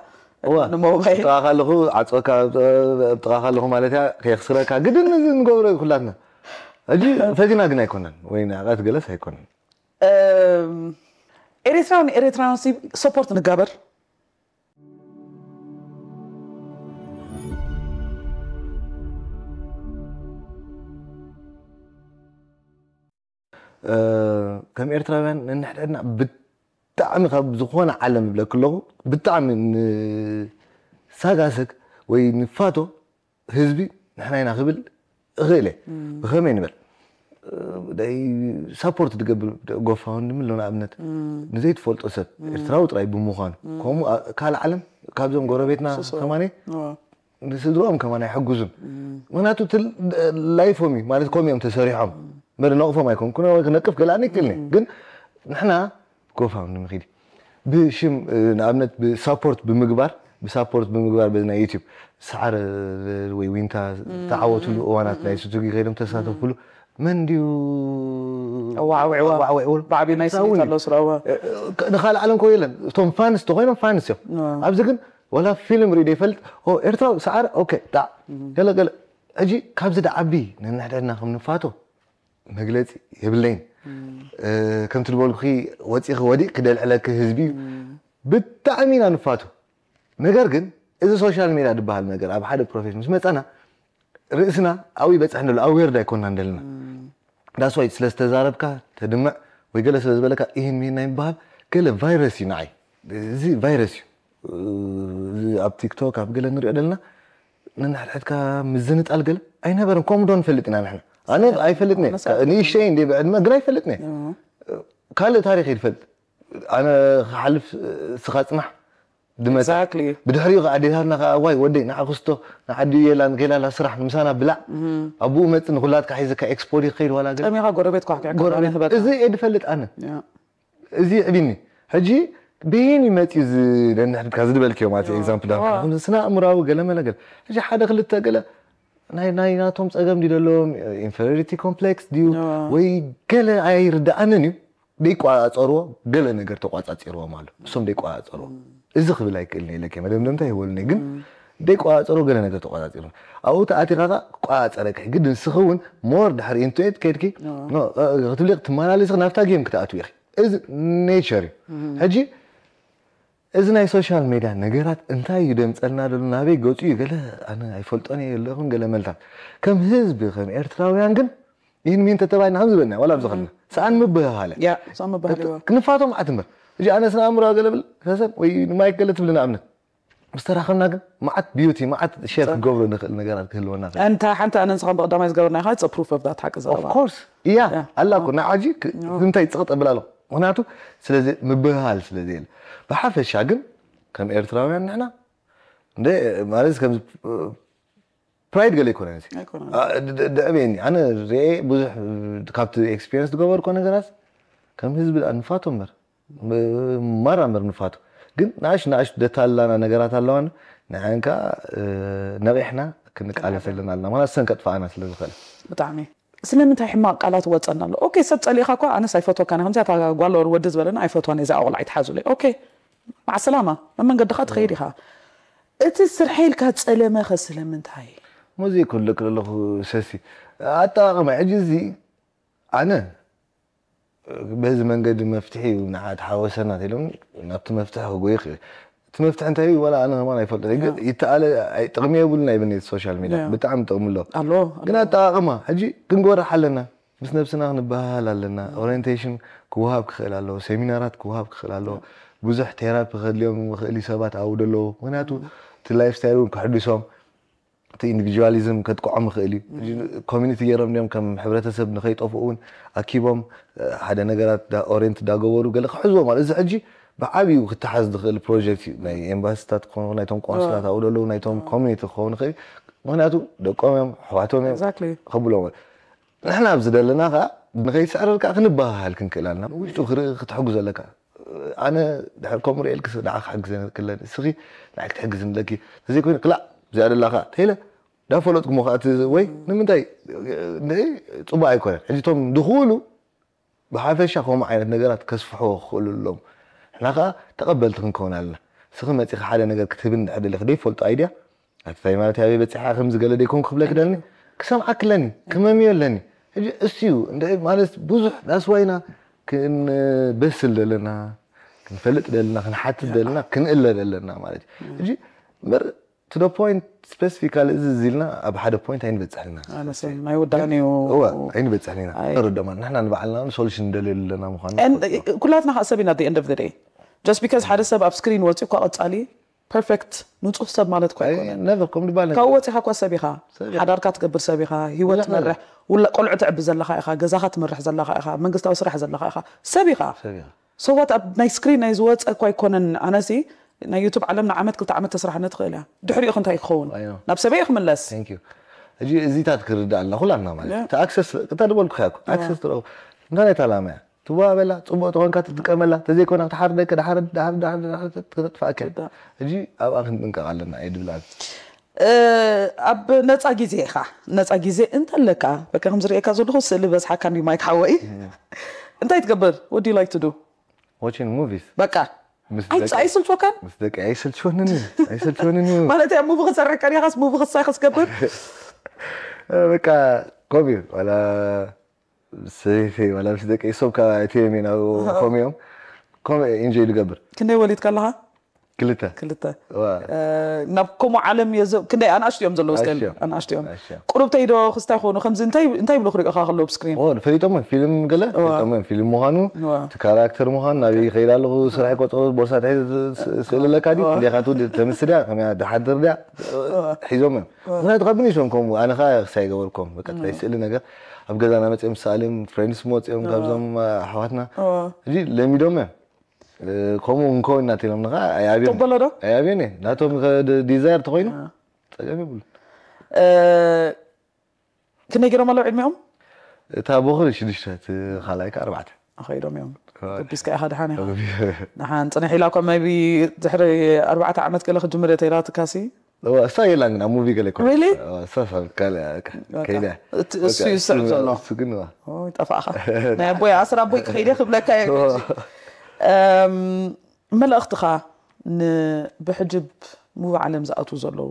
እዋ ንሞባይል ጥቓ ካለኹ ዓፀካ ጥቓ ካለኹ ማለት እያ ከየኽስረካ ግድን እዚ ንገብሮ እዩ ኩላትና ሕጂ ፈቲና ግን ኣይኮነን ወይ ንዕቐት ገለስ ኣይኮነን ኤርትራውን ኤርትራውን ሰፖርት ንጋበር ከም ኤርትራውያን ነንሕድሕድና ብጣዕሚ ካብ ዝኾነ ዓለም ይብለክ ኣለኹ ብጣዕሚ ንሳጋሰግ ወይ ንፋቶ ህዝቢ ንሕና ኢና ክብል እኽእል እየ ብኸመይ ንበል ሳፖርት ትገብር ጎፋውንድሚ ኣሎ ንኣብነት ንዘይትፈልጦ ሰብ ኤርትራዊ ጥራይ ብምዃኑ ከምኡ ካልእ ዓለም ካብዞም ጎረቤትና ከማነ ንስድሮኦም ከማን ኣይሕግዙን ምክንያቱ ላይፎም እዩ ማለት ኮም እዮም ተሰሪሖም መሪ ነቕፎም ኣይኮን ክነቅፍ ገላኒ ይክልኒ ግን ንሕና ጎፋውንድሚ ኪዲ ብሽም ንኣብነት ብሳፖርት ብምግባር ብሳፖርት ብምግባር በዚ ናይ ዩቲብ ሰዓረ ወይ ዊንታ ተዓወትሉ እዋናት ናይ ሱቱጊ ከይዶም ተሳተፍሉ መን ድዩ ኣዋዕዊዕዋ ኣዋዕዊዕዎ ብዓብዩ ናይ ስኒት ኣሎ ስራዋ ንካልእ ዓለም ኮ የለን እቶም ፋንስ ተኮይኖም ፋንስ እዮም ኣብዚ ግን ወላ ፊልም ርኢ ዘይፈልጥ ኤርትራዊ ሰዓረ ኦኬ ጣዕ ገለ ገለ ሕጂ ካብዚ ደዓቢ ነንሕድሕድና ከም ንፋቶ መግለፂ የብለይን ከምቲ ዝበልኩ ወፂኺ ወዲቅ ክደልዕለኪ ህዝቢ እዩ ብጣዕሚ ኢና ንፋቶ ነገር ግን እዚ ሶሻል ሜድያ ዝበሃል ነገር ኣብ ሓደ ፕሮፌሽን ምስ መፀና ርእስና ኣብኡ ይበፅሕ እንደሎ ኣዌርድ ኣይኮንና እንደለና ዳስዋይ ስለ ዝተዛረብካ ተድምዕ ወይ ገለ ስለ ዝበለካ ይህን ምሂን ናይ ምበሃል ገለ ቫይረስ እዩ ንዓይ እዚ ቫይረስ እዩ እዚ ኣብ ቲክቶክ ኣብ ገለ ንሪኦ ደለና ነንሕድሕድካ ምዝንጣል ገለ ኣይነበረን ከምኡ ዶ ንፈልጥ ኢና ንሕና ኣነ ኣይፈልጥን እየ ንእሽተይ እንደ ብዕድመ ግን ኣይፈልጥን እየ ካልእ ታሪክ ይፈልጥ ኣነ ክሓልፍ ስኻ ፅናሕ ድመፃ Exactly. ብድሕሪኡ ከዓ ኣዴታትና ከዓ ዋይ ወደይ ንዓ ክስቶ ንዓዲ የላን ከይላላ ስራሕ ንምሳና ብላዕ ኣብኡ መፅ ንኩላትካ ሒዘካ ኤክስፖ ዲ ክኸይድ ዋላ ገለ ጠሚኻ ጎረቤት ኳሕኪዕ ጎረቤት ህበካ እዚ እየ ድፈልጥ ኣነ ያ። እዚ ዕብኒ ሕጂ በይን ይመፅእ እዚ ነንሕድካ ዝድበልክዮ ማለት ዋ፣ ኤግዛምፕል ዳ ዋ። ስነ ኣእምራዊ ገለ መለ ገለ ሕጂ ሓደ ክልተ ገለ ናይ ናይ ናቶም ፀገም ድደለዎም ኢንፌሪቲ ኮምፕሌክስ ድዩ ዋ። ወይ ገለ ኣይርዳኣንን እዩ ደይቋፃፀርዎ ገለ ነገር ተቋፃፂርዎም ኣሎ እሶም ደይቋፃፀርዎ እዚ ክብል ኣይክእልን ኢለኪ መደምደምታ ይበሉኒ ግን ደይቋፃፀርዎ ገለ ነገር ተቋፃፂርዎም ኣብኡ ተኣቲኻ ክቋፃፀረኪ ግድ ንስኺ እውን ሞር ድሕሪ ኢንቱኤት ከድኪ ክትብሊ ክትመላለሲ ናብታ ጌም ክትኣትዊ ኢኺ እዚ ኔቸር እዩ ሕጂ እዚ ናይ ሶሻል ሜድያ ነገራት እንታይ እዩ ደምፀልና ደሎ ናበይ ገፁ እዩ ገለ ኣነ ኣይፈልጦን እየ የለኹን ገለ መልታት ከም ህዝቢ ከም ኤርትራውያን ግን ይህን ሚን ተተባይና ከም ዝበልና ዋላ ኣብዚ ከልና ሰኣን ምብህሃለ ያ እዛ መባህል ክንፋቶም ዓት እምበር እዚ ኣነ ስነ ኣእምሮ ገለ ብል ሰብ ወይ ንማይክ ገለ ትብል ንኣብነት ምስ ተራኸብና ግን መዓት ቢዩቲ መዓት ሸር ክገብሮ ንኽእል ነገራት ክህልወና እንታ ሓንቲ ኣነ ንስኻን ብቀዳማይ ዝገበርና ኢኻ it's a proof of that ሓቂ ዘረባ ኦፍኮርስ እያ ኣላ እኮ ናይ ዓጂ እንታይ ፅቕጥ ኣብላ ኣለኹ ምክንያቱ ስለዚ ምብህሃል ስለዚ የለ ብሓፈሻ ግን ከም ኤርትራውያን ንሕና እንደ ማለት ከም ፕራይድ ገለ ይኮነ ደዕበየኒ ኣነ ርኤ ብዙሕ ካብቲ ኤክስፒሪንስ ዝገበርኮ ነገራት ከም ህዝቢ ንፋቶ እምበር ማራ እምበር ንፋቶ ግን ንኣሽ ንኣሽ ደታ ኣላና ነገራት ኣለዋን ንዓንካ ነቂሕና ክንቃለስ ኣለና ኣለና ማለት ሰን ከጥፋኣና ስለ ዝኽእል ብጣዕሚ ስለምንታይ ሕማቅ ቃላት ወፀና ኣሎ ኦኬ ሰብ ፀሊእካ እኳ ኣነስ ኣይፈትወካን ከምዚ ኣታ ጓል ወር ወዲ ዝበለና ኣይፈትዋን እዛ ኣቆልዓ ይትሓዙለይ ኦኬ ማዕሰላማ መመንገድኻ ትኸይድ ኢኻ እቲ ስርሐ ኢልካ ፀለመኸ ስለምንታይ ሙዚክ ክልክ ኣለኹ ሰሲ ኣጠቃቅማ ሕጂ እዚ ኣነ በዚ መንገዲ መፍትሒ እዩ ንዓት ሓወሰና ኢሎም ናብቲ መፍትሒ ክጎይ ይኽእል እቲ መፍትሒ እንታይ እዩ ዋላ ኣነ ከማን ኣይፈልጦ ይተኣለ ጥቕሚ የብሉን ኣይብልኒ ሶሻል ሚድያ ብጣዕሚ ጥቕሚ ኣሎ ኣሎ ግን ኣጠቃቕማ ሕጂ ክንጎርሕ ኣለና ምስ ነብስና ክንበሃሃል ኣለና ኦሪንቴሽን ክወሃብ ክኽእል ኣለዎ ሴሚናራት ክወሃብ ክኽእል ኣለዎ ብዙሕ ቴራፒ ከድልዮም ይኽእል እዩ ሰባት ኣብኡ ደለዎ ምክንያቱ እቲ ላይፍ ስታይል እውን ክሕድሶም እቲ ኢንዲቪጁዋሊዝም ከጥቅዖም ይኽእል እዩ ኮሚኒቲ ገይሮም ድዮም ከም ሕብረተሰብ ንኸይጠፍኡ እውን ኣኪቦም ሓደ ነገራት ኦሬንት እንዳገበሩ ገለ ክሕዝዎ ማለት እዚ ሕጂ ብዓብዩ ክተሓዝ ዝኽእል ፕሮጀክት እዩ ናይ ኤምባሲታት ክኾኑ ናይቶም ቆንስላት ኣብኡ ዘለዉ ናይቶም ኮሚኒቲ ክኸውን ይኽእል ምክንያቱ ደቆም እዮም ኣሕዋቶም እዮም Exactly. ከብሎም ንሕና ኣብዚ ዘለና ከዓ ንኸይስዕረር ከዓ ክንበሃሃል ክንክእል ኣለና ውሽጡ ክርኢ ክትሕጉ ዘለካ ኣነ ድሕር ከምኡ ርእየልኪ ንዓ ክሕግዘ ክለኒ እስኺ ንዓይ ክትሕግዝ ንለኪ ተዘይኮይኑ ክላእ እዚኣ ደላኻ ተይለ ዳፈለጥኩሞ ከዓ እቲ ወይ ንምንታይ ጽቡቅ ኣይኮነን ሕጂ ቶም ድኽእሉ ብሓፈሻ ከምኡ ዓይነት ነገራት ከስፍሕዎ ክኽእሉ ኣለዎም ንሕና ከዓ ተቐበልቲ ክንከውን ኣለና እስኺ መፂኺ ሓደ ነገር ክትህብን ድሕር ደሊኺ ደይፈልጦ ኣይድያ ኣቲ ታይ ማለት ኣበይ በፂሓ ከምዚ ገለ ደይኮንኩ ክብለኪ ደለኒ ክሰምዓኪ ኣለኒ ክመምዮ ኣለኒ ሕጂ እሱ እዩ እንደ ማለት ብዙሕ that's why ኢና ክንበስል ዘለና ክንፈልጥ ደለና ክንሓትት ደለና ክንእለ ደለና ማለት እዩ ሕጂ እምበር to the point specifically እዚ እዚ ኢልና ኣብ ሓደ point ኣይንበፅሕን ኢና ኣነስም ናይ ወዳኒ እዩ እወ ኣይንበፅሕን ኢና ንርደማ ንሕና ንባዕልና ሶሉሽን ንደልየሉ ኣለና ምኳኑ And, uh, ኩላትና ከዓ ሰብ ኢና the end of the day just because ሓደ ሰብ ኣብ ስክሪን ወፂኡ እኳ ቀፃሊ ፐርፌክት ንፁህ ሰብ ማለት እኳ ኣይኮነን ነቨር ከም ድባል ካብኡ ወፂኻ እኳ ሰብ ኢኻ ሰብ ኢኻ። ሓዳርካ ትገብር ሰብ ኢኻ ህይወት ብዙሕ ነገር። ትመርሕ ውላ ቆልዑ ትዕቢ ዘለኻ ኢኻ ገዛኻ ትመርሕ ዘለኻ ኢኻ መንግስታዊ ስራሕ ዘለኻ ኢኻ ሰብ ኢኻ ሰብ ኢኻ ሰዋት ኣብ ናይ ስክሪን ናይ ዝወፀ እኳ ኣይኮነን ኣነሲ ናይ ዩቱብ ዓለም ንዓመት ክልተ ዓመት ተስራሕነ ትኽእል እያ ድሕሪኡ ክንታይ ክኸውን I know. ናብ ሰበይ ክምለስ Thank you ሕጂ እዚታት ክርዳእ ኣላ ኩላትና ማለት Yeah. እቲ ኣክሰስ ቅታ ድበልኩ ያኩ ኣክሰስ ትረኹ እንታይ ናይ ታላማ እያ ትዋበላ ፅቡቅ ተኾንካ ትጥቀመላ ተዘይኮና ክትሓርደካ ድሓር ድሓር ድሓር ድሓር ክትጥፋእካ ሕጂ ኣብኣ ክንጥንቀቕ ኣለና እየ ድብል ኣነ እ፣ ኣብ ነፃ ግዜ ኢኻ ነፃ ግዜ እንተለካ በቃ ከም ዝርእየካ ዘለኹ ስእሊ በዝሓካ እንዲ ማይክ ሓወይ እንታይ ትገብር what do you like to do watching movies በቃ ምስ ኣይ- ደቂ- ኣይስልቾካን ምስ ደቂ ኣይስልችወንን እዩ ኣይስልችወንን እዩ ማለት ኣብ ሙቪ ክሰርሕ ቀሪኻስ ሙቪ ክሳይ ክስገብር በቃ ኮቢ ዋላ ሰይፈይ ዋላ ምስ ደቂ ሶብ ካብ ኣይትየም ኢና ኮሚዮም ኮሚ ኢንጆይ ዝገብር ክንደይ ወሊድካ ኣለኻ ክልተ ክልተ ዋ፣ እ፣ ናብ ከምኡ ዓለም እየ ዘ- ክንደይ ኣናእሽቱ እዮም ዘለዉ ስቲል ኣናእሽቱ እዮም። ኣናእሽቱ እዮም ኣናእሽቱ እዮም። ቁሩብ ተይዶ ክስታይ ክኾኑ ከምዚ እንታይ እንታይ ይብልኹ ሪኢኻ ከለዉ ብስክሪን ኦ ፈሊጦም ፊልም ገለ እዋ። ፈሊጦም ፊልም ምዃኑ እዋ። እቲ ካራክተር ምዃኑ ናበይ ይኸይድ ኣለኹ ስራሕ ይቆፅሩ ቦርሳ ትሒዝ ስእሊ ኣለካ ድዩ እዋ። እንዴኻ ትውድ ተምስል ድያ ከመያ ድሓድር ድያ ሒዞም እዮም ምክንያቱ ካብ ብንሾም ከምኡ ኣነ ከዓ ክሳይ ገበርኮም በቃ ናይ ስእሊ ነገር ኣብ ገዛና መፅኦም ሳሌም ፍሬንድስ መፅኦም ካብዞም ኣሕዋትና እዋ። እዚ ለሚዶም እዮም ከምኡ እንከው እናትሎም ንኻ ኣይኣብዮም ተበሎ ዶ ኣይኣብዮን እየ ናቶም ዲዛይር ተኮይኑ ፀገም የብሉ እ፣ ክንደይ ገይሮም ኣለዉ ዕድሚኦም እታ ቦኽሪ ሽዱሽተ እቲ ካልኣይ ከዓ ኣርባዕተ ኣኸይዶም እዮም ገቢስካ ኢኻ ደሓን ኢኻ። ደሓን ጽንሕ ኢላ እኳ maybe ድሕሪ ኣርባዕተ ዓመት ገለ ክጅምር እየ ተይላትካሲ። እሳ የላን ግን ኣብ ሙቪ ገለ ይኮን Really? እሳ ሰብ ካልእ ከይደ እቲ እሱ እዩ ዝስዕብ ዘሎ። እሱ ግን ዋ ኦይ ጠፋእኻ። ናይ ኣቦይ ኣስር ኣቦይ ክኸይደ ክብለካ እየ። እም፣ መልእኽትኻ ንብሕጅብ ሙብ ዓለም ዝኣትዉ ዘለዉ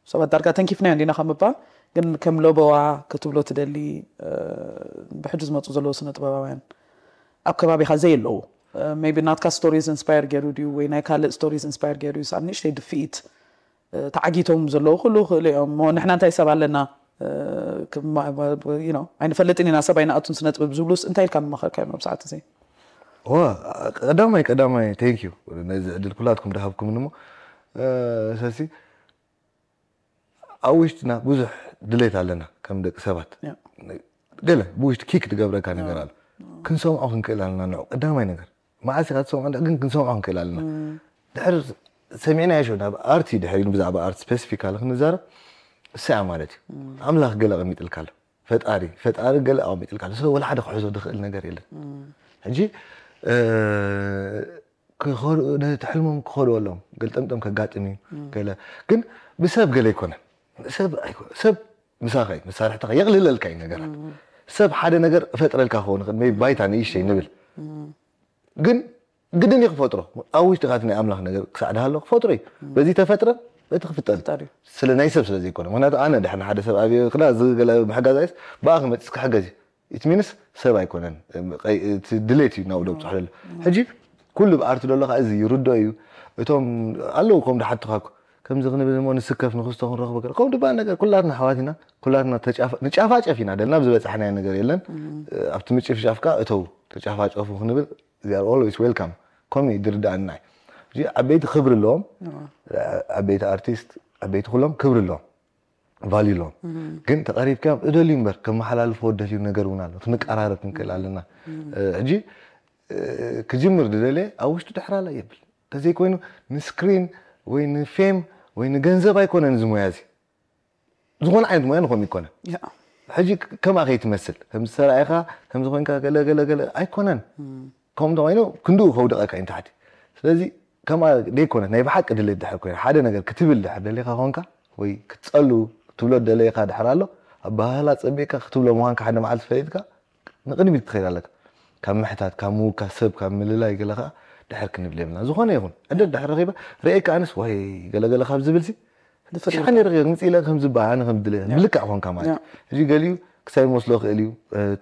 ሰባት ዳርጋ ተንኪፍናዮ እንዲና ካብ ምባል ግን ከም ለበዋ ክትብሎ ትደሊ እ፣ ብሕጂ ዝመፁ ዘለዉ ስነ ጥበባውያን ኣብ ከባቢኻ ዘየለዉ maybe ናትካ stories inspire ገይሩ ድዩ ወይ ናይ ካልእ stories inspire ገይሩ ድዩ ኣብ ንእሽተይ ድፍኢት እ፣ ተዓጊቶም ዘለዉ ክህልዉ ይኽእሉ እዮም እሞ ንሕና እንታይ ሰብ ኣለና እ፣ ክማ- you know ኣይንፈልጥን ኢና ሰብ ኣይንኣቱን ስነ ጥበብ ዝብሉስ እንታይ ኢልካ ምመኸርካዮም ኣብ ሰዓት እዚ ዋ ቀዳማይ ቀዳማይ thank you ነዚ ዕድል ኩላትኩም ድሃብኩምኒ እሞ እ፣ ሰሲ ኣብ ውሽጥና ብዙሕ ድሌት ኣለና ከም ደቂ ሰባት ያ። ገለ ብውሽጢ ኪክ ትገብረካ ነገር ኣሎ ክንሰምዖ ክንክእል ኣለና ንዑ ቀዳማይ ነገር መዓስ ኢኻ ትሰምዖ እንዳ ግን ክንሰምዖ ክንክእል ኣለና ድሕሪ ሰሚዕናዮ ሸው ናብ ኣርቲ ድሕሪ ብዛዕባ ኣርት ስፔሲፊካሊ ክንዛረብ እሳ እያ ማለት እዩ ኣምላኽ ገለ ኣቐሚጥልካ ኣሎ ፈጣሪ ፈጣሪ ገለ ኣቐሚጥልካ ኣሎ ሰብ ወላ ሓደ ክሕዞ ዝኽእል ነገር የለን ሕጂ እ፣ ክኸዱ- ነቲ ሕልሞም ክኸዱ ኣለዎም ገልጠምጠም ከጋጥም እዩ ገለ ግን ብሰብ ገለ ኣይኮነን ሰብ ኣይኮ- ሰብ ምሳኻ እዩ መሳርሕትኻ የቕልለልካ እዩ ነገራት ሰብ ሓደ ነገር እፈጥረልካ ክኸውን ይኽእል maybe ባይታ ንእሽተይ ንብል ግን ግድን እዩ ክፈጥሮ ኣብ ውሽጥኻ እቲ ናይ ኣምላኽ ነገር ክሳዕ ድሃሎ ክፈጥሮ እዩ በዚ ተፈጥረ በቲ ክፍጠር ፈጣሪ እዩ። ስለ ናይ ሰብ ስለ ዘይኮነ ምክንያቱ ኣነ ድሕና ሓደ ሰብ ኣብየ ክላ ዝገለ ምሕጋዝ ኣይስ ብኣ ክመፅስ ክሕገዝ እዩ it means ሰብ ኣይኮነን ቀይ- እቲ ድሌት እዩ ናብ ደብፅሖ ዘሎ ሕጂ ኩሉ ብኣርቲ ደሎ ከዓ እዚ ይርዶ እዩ እቶም ኣለዉ ከም ድሓትኻኩ ከምዚ ክንብል እሞ ንስከፍ ንክስቶ ክንረኽቦ ከ- ከምኡ ድበሃል ነገር ኩላትና ኣሕዋት ኢና ኩላትና ተጫፋ- ንጫፋጨፍ ኢና ደልና ኣብ ዝበፃሕናዮ ነገር የለን ኣብቲ ምጭፍጫፍ ከዓ እተው ተጫፋጨፉ ክንብል they are always welcome ከምኡ እዩ ድርዳእና እዩ ሕጂ ዓበይቲ ክብሪ ኣለዎም ዓበይቲ ኣርቲስት ዓበይቲ ኩሎም ክብሪ ኣለዎም ቫልዩ ኣለዎም ግን ተቐሪብካዮም እደልዩ እምበር ከመሓላልፎ ደልዩ ነገር እውን ኣሎ ክንቀራረብ ክንክእል ኣለና ሕጂ ክጅምር ዝደለየ ኣብ ውሽጡ ድሕራላ የብል እንተዘይኮይኑ ንስክሪን ወይ ንፌም ወይ ንገንዘብ ኣይኮነን እዚ ሞያ እዚ ዝኾነ ዓይነት ሞያ ንኸም ይኮነን ሕጂ ከምኣ ከይትመስል ከምዚ ሰራኢኻ ከምዚ ኮንካ ገለ ገለ ገለ ኣይኮነን ከምኡ እንተኮይኑ ክንድኡ ከውድቐካ እዩ ንታሕቲ ስለዚ ከምኣ ደይኮነት ናይ ብሓቂ ድሌት ድሕር ኮይና ሓደ ነገር ክትብል ድሕር ደሊኻ ኮንካ ወይ ክትፀሉ ትብሎ ደለይካ ድሕር ኣሎ ኣባህላ ፀቢቕካ ክትብሎ ምዃንካ ሓደ መዓልቲ ፈሊጥካ ንቕድሚት ትኸይድ ኣለካ ካብ ምሕታት ካብ ምውካስ ሰብ ካብ ምልላይ ገለ ከዓ ድሕር ክንብል የብልና ዝኾነ ይኹን ዕድል ድሕር ረኺበ ርእየካ ኣንስ ወይ ገለገለ ካብ ዝብል ሲ ሻሓን ይረኽዮ ምፅ ኢለ ከም ዝበሃል ኣነ ከም ድለ ብልክዕ ኮንካ ማለት ሕጂ ገሊኡ ክሳይ መስሎ ክእል እዩ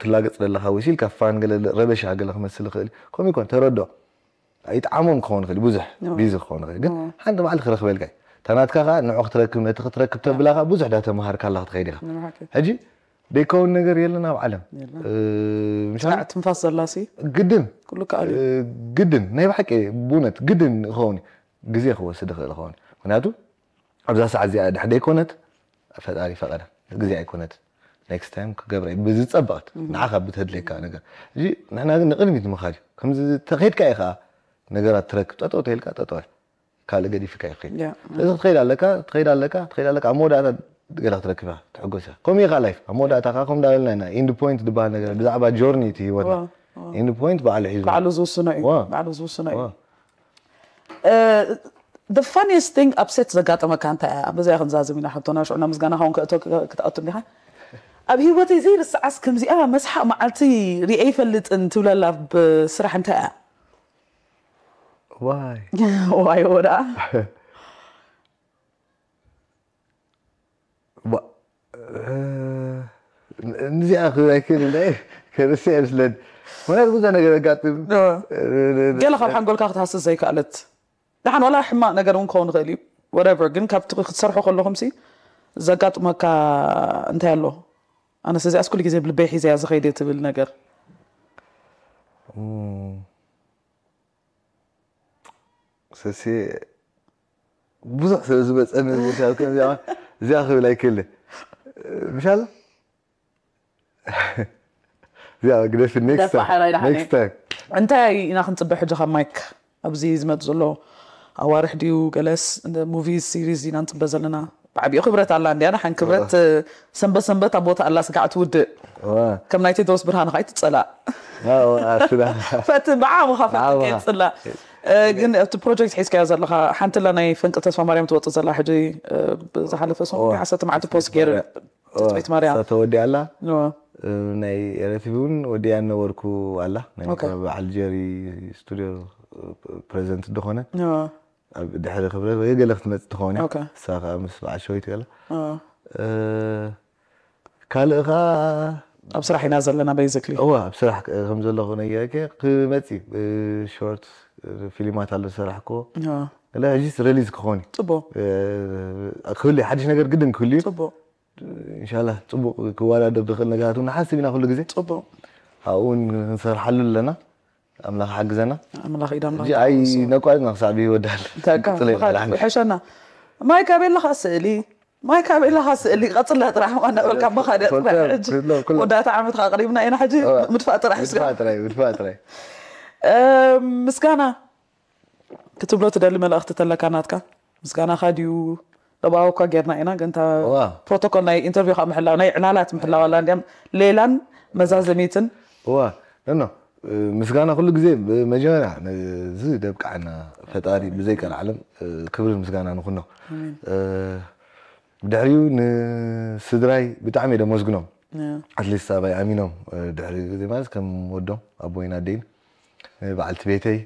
ትላገፅ ዘለካ ወይ ሲልካ ፋን ገለ ረበሻ ገለ ክመስል ይኽእል እዩ ከምኡ ይኮን ተረድኦ ኣይጥዓሞም ክኸውን ይኽእል ብዙሕ ቢዚ ክኸውን ይኽእል ግን ሓንቲ መዓልቲ ክረኽበልካ እዩ ታናትካ ከዓ ንዑ ክትረክብ ነቲ ክትረክብ ተብላካ ብዙሕ ዳተምሃርካ ኣላ ክትኸይድ ኢኻ ሕጂ ደይከውን ነገር የለን ኣብ ዓለም ትንፋስ ዘላሲ ግድን ኩሉ ከኣል ግድን ናይ ብሓቂ ብእውነት ግድን ክኸውን ግዜ ክወስድ ይኽእል ክኸውን ምክንያቱ ኣብዛ ሰዓት እዚኣ ድሕር ደይኮነት ፈጣሪ ፈቐደ ግዜ ኣይኮነት ኔክስት ታይም ክገብረ ብዝፀበቐት ንዓኻ ብተድልየካ ነገር እዚ ንሕና ግን ንቅድሚት ምኻድ እዩ ከምዚ ተኸድካ ኢኻ ነገራት ትረክብ ጠጠው ተልካ ጠጠው ካልእ ገዲፍካ ይኸይድ ስለዚ ክትኸይድ ኣለካ ትኸይድ ኣለካ ትኸይድ ኣለካ ኣብ መወዳእታ ገለ ክትረክብ ኢኻ ትሕጎስ ኢኻ ከምኡ ኢኻ ላይፍ ኣብ መወዳእታ ከዓ ከም እንዳበልና ኢና ኢንድ ፖይንት ዝበሃል ነገር ብዛዕባ ጆርኒ እቲ ህይወትና ኢንድ ፖይንት በዓሉ ሒዙ ባዕሉ ዝውስኖ እዩ ባዕሉ ዝውስኖ እዩ the funniest thing ኣብ ሴት ዘጋጠመካ እንታይ እያ በዚኣ ክንዛዝም ኢና ሓብቶና ሽዑና ምስጋና ካውን ክእቶ ክትኣቱ እንዲኻ ኣብ ህይወተይ ዘይርስዓስ ከምዚኣ መስሓቕ መዓልቲ ርአ ይፈልጥን ትብለላ ብስራሕ እንታይ እያ ዋይ ዋይ ወዳ ንዚኣ ክብል ኣይክእል እንዳ ከርሲ ኣይመስለኒ ምክንያቱ ብዙሕ ነገር ኣጋጥም ገለ ካብ ሓንጎልካ ክትሃስስ ዘይከኣለት ደሓን ዋላ ሕማቕ ነገር እውን ክኸውን ይኽእል እዩ ወረቨር ግን ካብቲ ክትሰርሖ ከለኹም ሲ ዘጋጥመካ እንታይ ኣሎ ኣነስ እዚኣስ ኩሉ ግዜ ብልበይ ሒዘያ ዝኸይደ ትብል ነገር ሰሲ ብዙሕ ስለ ዝበፀኒ ዝሻልከ እዚኣ ክብል ኣይክእልን ምሻለ እዚኣ ግደፊ ኔክስት ታይም እንታይ ኢና ክንፅበ ሕጂ ካብ ማይክ ኣብዚ ዝመፅ ዘሎ ኣዋርሕ ድዩ ገለስ ሙቪ ሲሪዝ ኢና ንፅበ ዘለና ብዓቢኡ ክብረት ኣላ እንድያ፣ ደሓን ክብረት። ሰንበት ሰንበት ኣብ ቦታ ኣላ ስጋዕ ትውድእ። እወ። ከም ናይ ቴድሮስ ብርሃን ኸዓ ኣይትጸላእ። ኣዎ፣ ኣስላ። ፈቲ ብዓሙኻ ፈቲ ብዓሙኻ። ከይትጽላእ። እ፣ ግን ኣብቲ ፕሮጀክት ሒዝካዮ ዘለኻ ሓንቲ ላ ናይ ፈንቅል ተስፋ ማርያም ትወጽእ ዘላ ሕጂ፣ እ፣ ብዝሓለፈ ሰሙን እወ። ሓሰት መዓልቲ ፖስት ገይሩ። ትጽቢት ማርያም። እሳ ተወዲኣ ኣላ። እወ። እ፣ ናይ ኤረቲቪ እውን ወዲኣ ነበርኩ ኣላ። ናይ ኦኬ። በዓል ጀሪ ስቱዲዮ ፕሬዘንት ዝኾነ እወ። ኣብ ድሕሪ ክብረት ወይ ገለ ክትመጽእ ትኸውን እያ። ኦኬ። እሳ ከዓ ምስ በዓል ሸዊት ገለ። እወ። እ፣ ካልእ ከዓ ኣብ ስራሕ ኢና ዘለና ቤዚክሊ። እዋ ኣብ ስራሕ ከም ዘለኹ ነጊረኪ ክመጽእ እ፣ ሾርት እ፣ ፊልማት ኣሎ ዝሰራሕክዎ። እወ። ገለ ሕጂስ ሪሊዝ ክኾን እዩ። ጽቡቅ። እ፣ ክህሉ እዩ፣ ሓድሽ ነገር ግድን ክህሉ እዩ። ጽቡቅ። ኢንሻላህ ጽቡቅ ክወዳደር ዝኽእል ነገራት እውን ንሓስብ ኢና ኩሉ ግዜ። ጽቡቅ። ኣብኡ እውን ክንሰርሓሉ ኣለና። ኣምላኽ ሓግዘና። ኣምላኽ ኢድ ኣምላኽ ሕጂ ኣይ ይሓግዞ። ነቋርጽና ክሳብ ይወዳል። ተካ ቅጽል ይበላል። ይሕሸና። ማይክ ኣበይ ኣለኻ ስእሊ? ማይክ ኣበይ ኣለኻ ስእሊ? ቀጽላ ጥራሕ እኳ እናበልካ መኻደ ኮንሰርት ጥራሕ ሕጂ። ኩሎ፣ ኩሎ። ወዳእታ ዓመት ኸዓ ኣቕሪብና ኢና ሕጂ እወ። ምድፋእ ጥራሕ እስካ። ምድፋእ ጥራይ፣ ምድፋእ ጥራይ። እ፣ ምስጋና ክትብሎ ትደሊ መልእኽቲ ተለካ ናትካ? ምስጋናኻ ድዩ? ለባዊ እኳ ጌርና ኢና፣ ግን እታ እዋ። ፕሮቶኮል ናይ ኢንተርቪው ከዓ ምሕላው፣ ናይ ዕላላት ምሕላው ኣላ እንዲያም ሌላን መዛዘሚትን። እዋ፣ ኖ፣ ኖ፣ እ፣ ምስጋና ኩሉ ግዜ ብመጀመርያ ነዚ ደብቃዕና ፈጣሪ ብዘይ ቀልዓለም፣ እ፣ ክብርን ምስጋና ንኹኖ። እ፣ ብድሕሪኡ ንስድራይ ብጣዕሚ እየ ደመስግኖም። እ። ኣትሊስት ኣባይ ኣሚኖም፣ እ፣ ድሕሪ ግዜ ማለት ከም ወዶም ኣቦይን ኣደይን፣ እ፣ በዓልቲ ቤተይ፣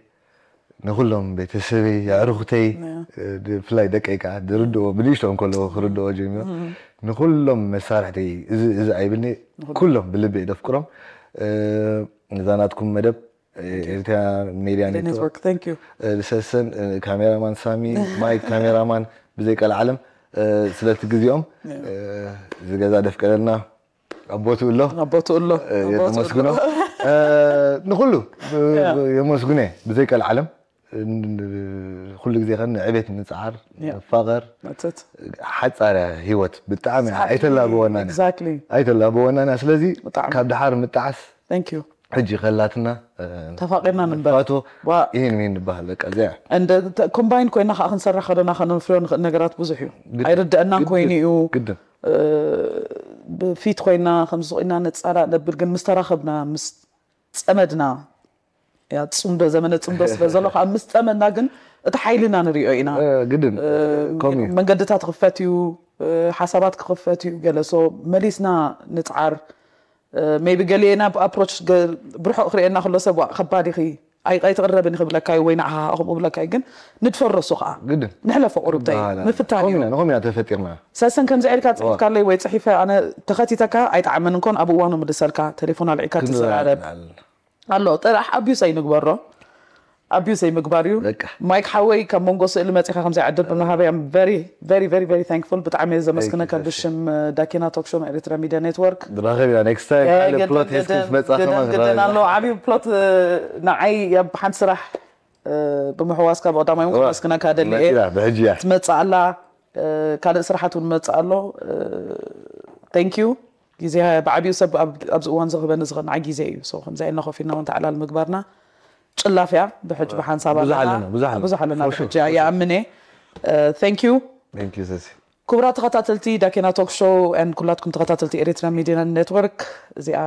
ንኹሎም ቤተሰበይ፣ ኣዕሩኽተይ፣ እ፣ ድ-፣ ብፍላይ ደቀይ ከዓ ዝርድኦ፣ ብንእሽቶ እንከለዎ ክርድኦ ጀሚሮም። ንኹሎም መሳርሕተይ፣ እዚ፣ እዚ ኣይብልኒ፣ ኩሎም ብልቢ እየ ደፍቅሮም። እ፣ ነዛ ናትኩም መደብ፣ እ፣ ኤርትራ ሜድያ ኔትወርክ፣ ኔትወርክ፣ thank you። እ፣ ሰሰን፣ እ፣ ካሜራማን ሳሚ፣ ማይክ ካሜራማን፣ ብዘይ ቀልዓለም፣ እ፣ ስለቲ ግዜኦም፣ እ፣ እዚ ገዛ ደፍቀደልና፣ ኣቦቱ ኣሎ። ኣቦቱ ኣሎ። እ፣ የተመስግኖ። እ፣ ንኹሉ፣ እ፣ የመስግነ ብዘይ ቀልዓለም። እ፣ ኩሉ ግዜ ከን ንዕቤት ንጽዓር፣ ያ። ንፋቐር። መተት። ሓጻር እያ ህይወት፣ ብጣዕሚ ኣይተላብወናን እያ። ኤግዛክትሊ። ኣይተላብወናን እያ። ስለዚ ብጣዕሚ። ካብ ድሓር ምጣዓስ Thank you። ሕጂ ከላትና፣ እ፣ ተፋቒርና ንንበር። ፋቶ ዋ። ይህን ይህን ንበሃል፣ በቃ እዚኣ። እንደ ኮምባይን ኮይና ከዓ ክንሰርሕ ከለና ከነፍርዮ ንኽእል ነገራት ብዙሕ እዩ። ግድን። ኣይርድአናን ግድን። ኮይኑ እዩ። ግድን። እ፣ ብፊት ኮይና ከም ስቕ ኢልና ነጻላእ ነብል፣ ግን ምስ ተራኸብና፣ ምስ ጸመድና፣ ያ ጽምዶ፣ ዘመነ ጽምዶ ስለ ዘሎ ከዓ ምስ ጸመድና ግን እቲ ሓይልና ንሪኦ ኢና። እ፣ ግድን። ከምኡ እዩ። መንገድታት ክኸፈት እዩ፣ እ፣ ሓሳባት ክኸፈት እዩ፣ ገለ ሶ መሊስና ንጽዓር። እ፣ ሜቢ ገሊኤና ብኣፕሮች ገ-፣ ብርሑቕ ክርእየና ከሎ ሰብ፣ "ዋ፣ ከባድ ኢኺ፣ ኣይ-፣ ኣይትቕረብን" ክብለካ እዩ፣ ወይ ንዓኻ ከምኡ ክብለካ እዩ፣ ግን ንድፈሮ እሱ ከዓ። ግድን። ንሕለፎ ቁሩብታይ በሃላ። ምፍታን ከምኡ እዩ። ኢና፣ ከምኡ ኢና ተፈጢርና። ሰሰን ከምዚ ኢልካ ጽሒፍካለይ ወይ ጽሒፈ ኣነ ተኸቲተካ ኣይጠዓመን እንኮን ኣብ እዋኑ ምልሰልካ፣ ቴሌፎን ኣልዒካ ትዘራረብ። ኣሎ። ጥራሕ ኣቢዩስ ኣይንግበሮ። ኣቢዩስ ኣይምግባር እዩ። በቃ። ማይክ ሓወይ፣ ካብ መንጎ ስእሊ መጺኻ ከምዚ ዕድል ብምሃበይ I'm very, very, very, very thankful። ብጣዕሚ እየ ዘመስግነካ Thank you, ብሽም ዳኪና ቶክ ሾው ናይ ኤሪትራ ሚድያ ኔትወርክ። ንራኸብ ኢና ኔክስት ታይም፣ ካልእ ገደን ፕሎት ሒዝኪ ገደን ምስ መጻ ገደን ከማን ገደን ንራኸብ። ኣሎ። ዓብዩ ፕሎት፣ እ፣ ንዓይ ኣብ ሓንቲ ስራሕ፣ እ፣ ብምሕዋስካ ብቐዳማይ እውን እዋ፣ ከመስግነካ ደሊ እየ። መጺና ብሕጂ እያ። ትመጽእ ኣላ፣ እ፣ ካልእ ስራሓት እውን መጽእ ኣሎ። ቴንክ ዩ። ግዜ ብዓብዩ ሰብ ኣብ-፣ ኣብዚ እዋን ዝኽበኒ ዝኽእል ንዓይ ግዜ እዩ። ሶ ከምዚ ኢልና ኮፍ ኢልና እውን ተዓላል ምግባርና ጭላፍ እያ። ብሕጂ ብሓንሳብ ብዙሕ ኣለና። ኣለና፣ ብዙሕ ኣለና። ብዙሕ ኣለና For sure, ብሕጂ። ይኣምን እየ። ቴንክ ዩ። Thank you፣ ሰሲ። ክቡራት ተኸታተልቲ ዳኪና ቶክ ሾው and ኩላትኩም ተኸታተልቲ ኤሪትራ ሚድያ ኔትወርክ፣ እዚኣ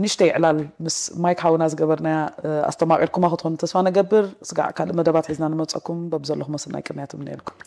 ንእሽተይ ዕላል ምስ ማይክ ሓውና ዝገበርናያ፣ እ፣ ኣስተማቒርኩማ ክትኾኑ ተስፋ ነገብር። ስጋዕ ካልእ መደባት ሒዝና ንመጸኩም በብዘለኹሞ ሰናይ ቅንያት እምነየልኩም።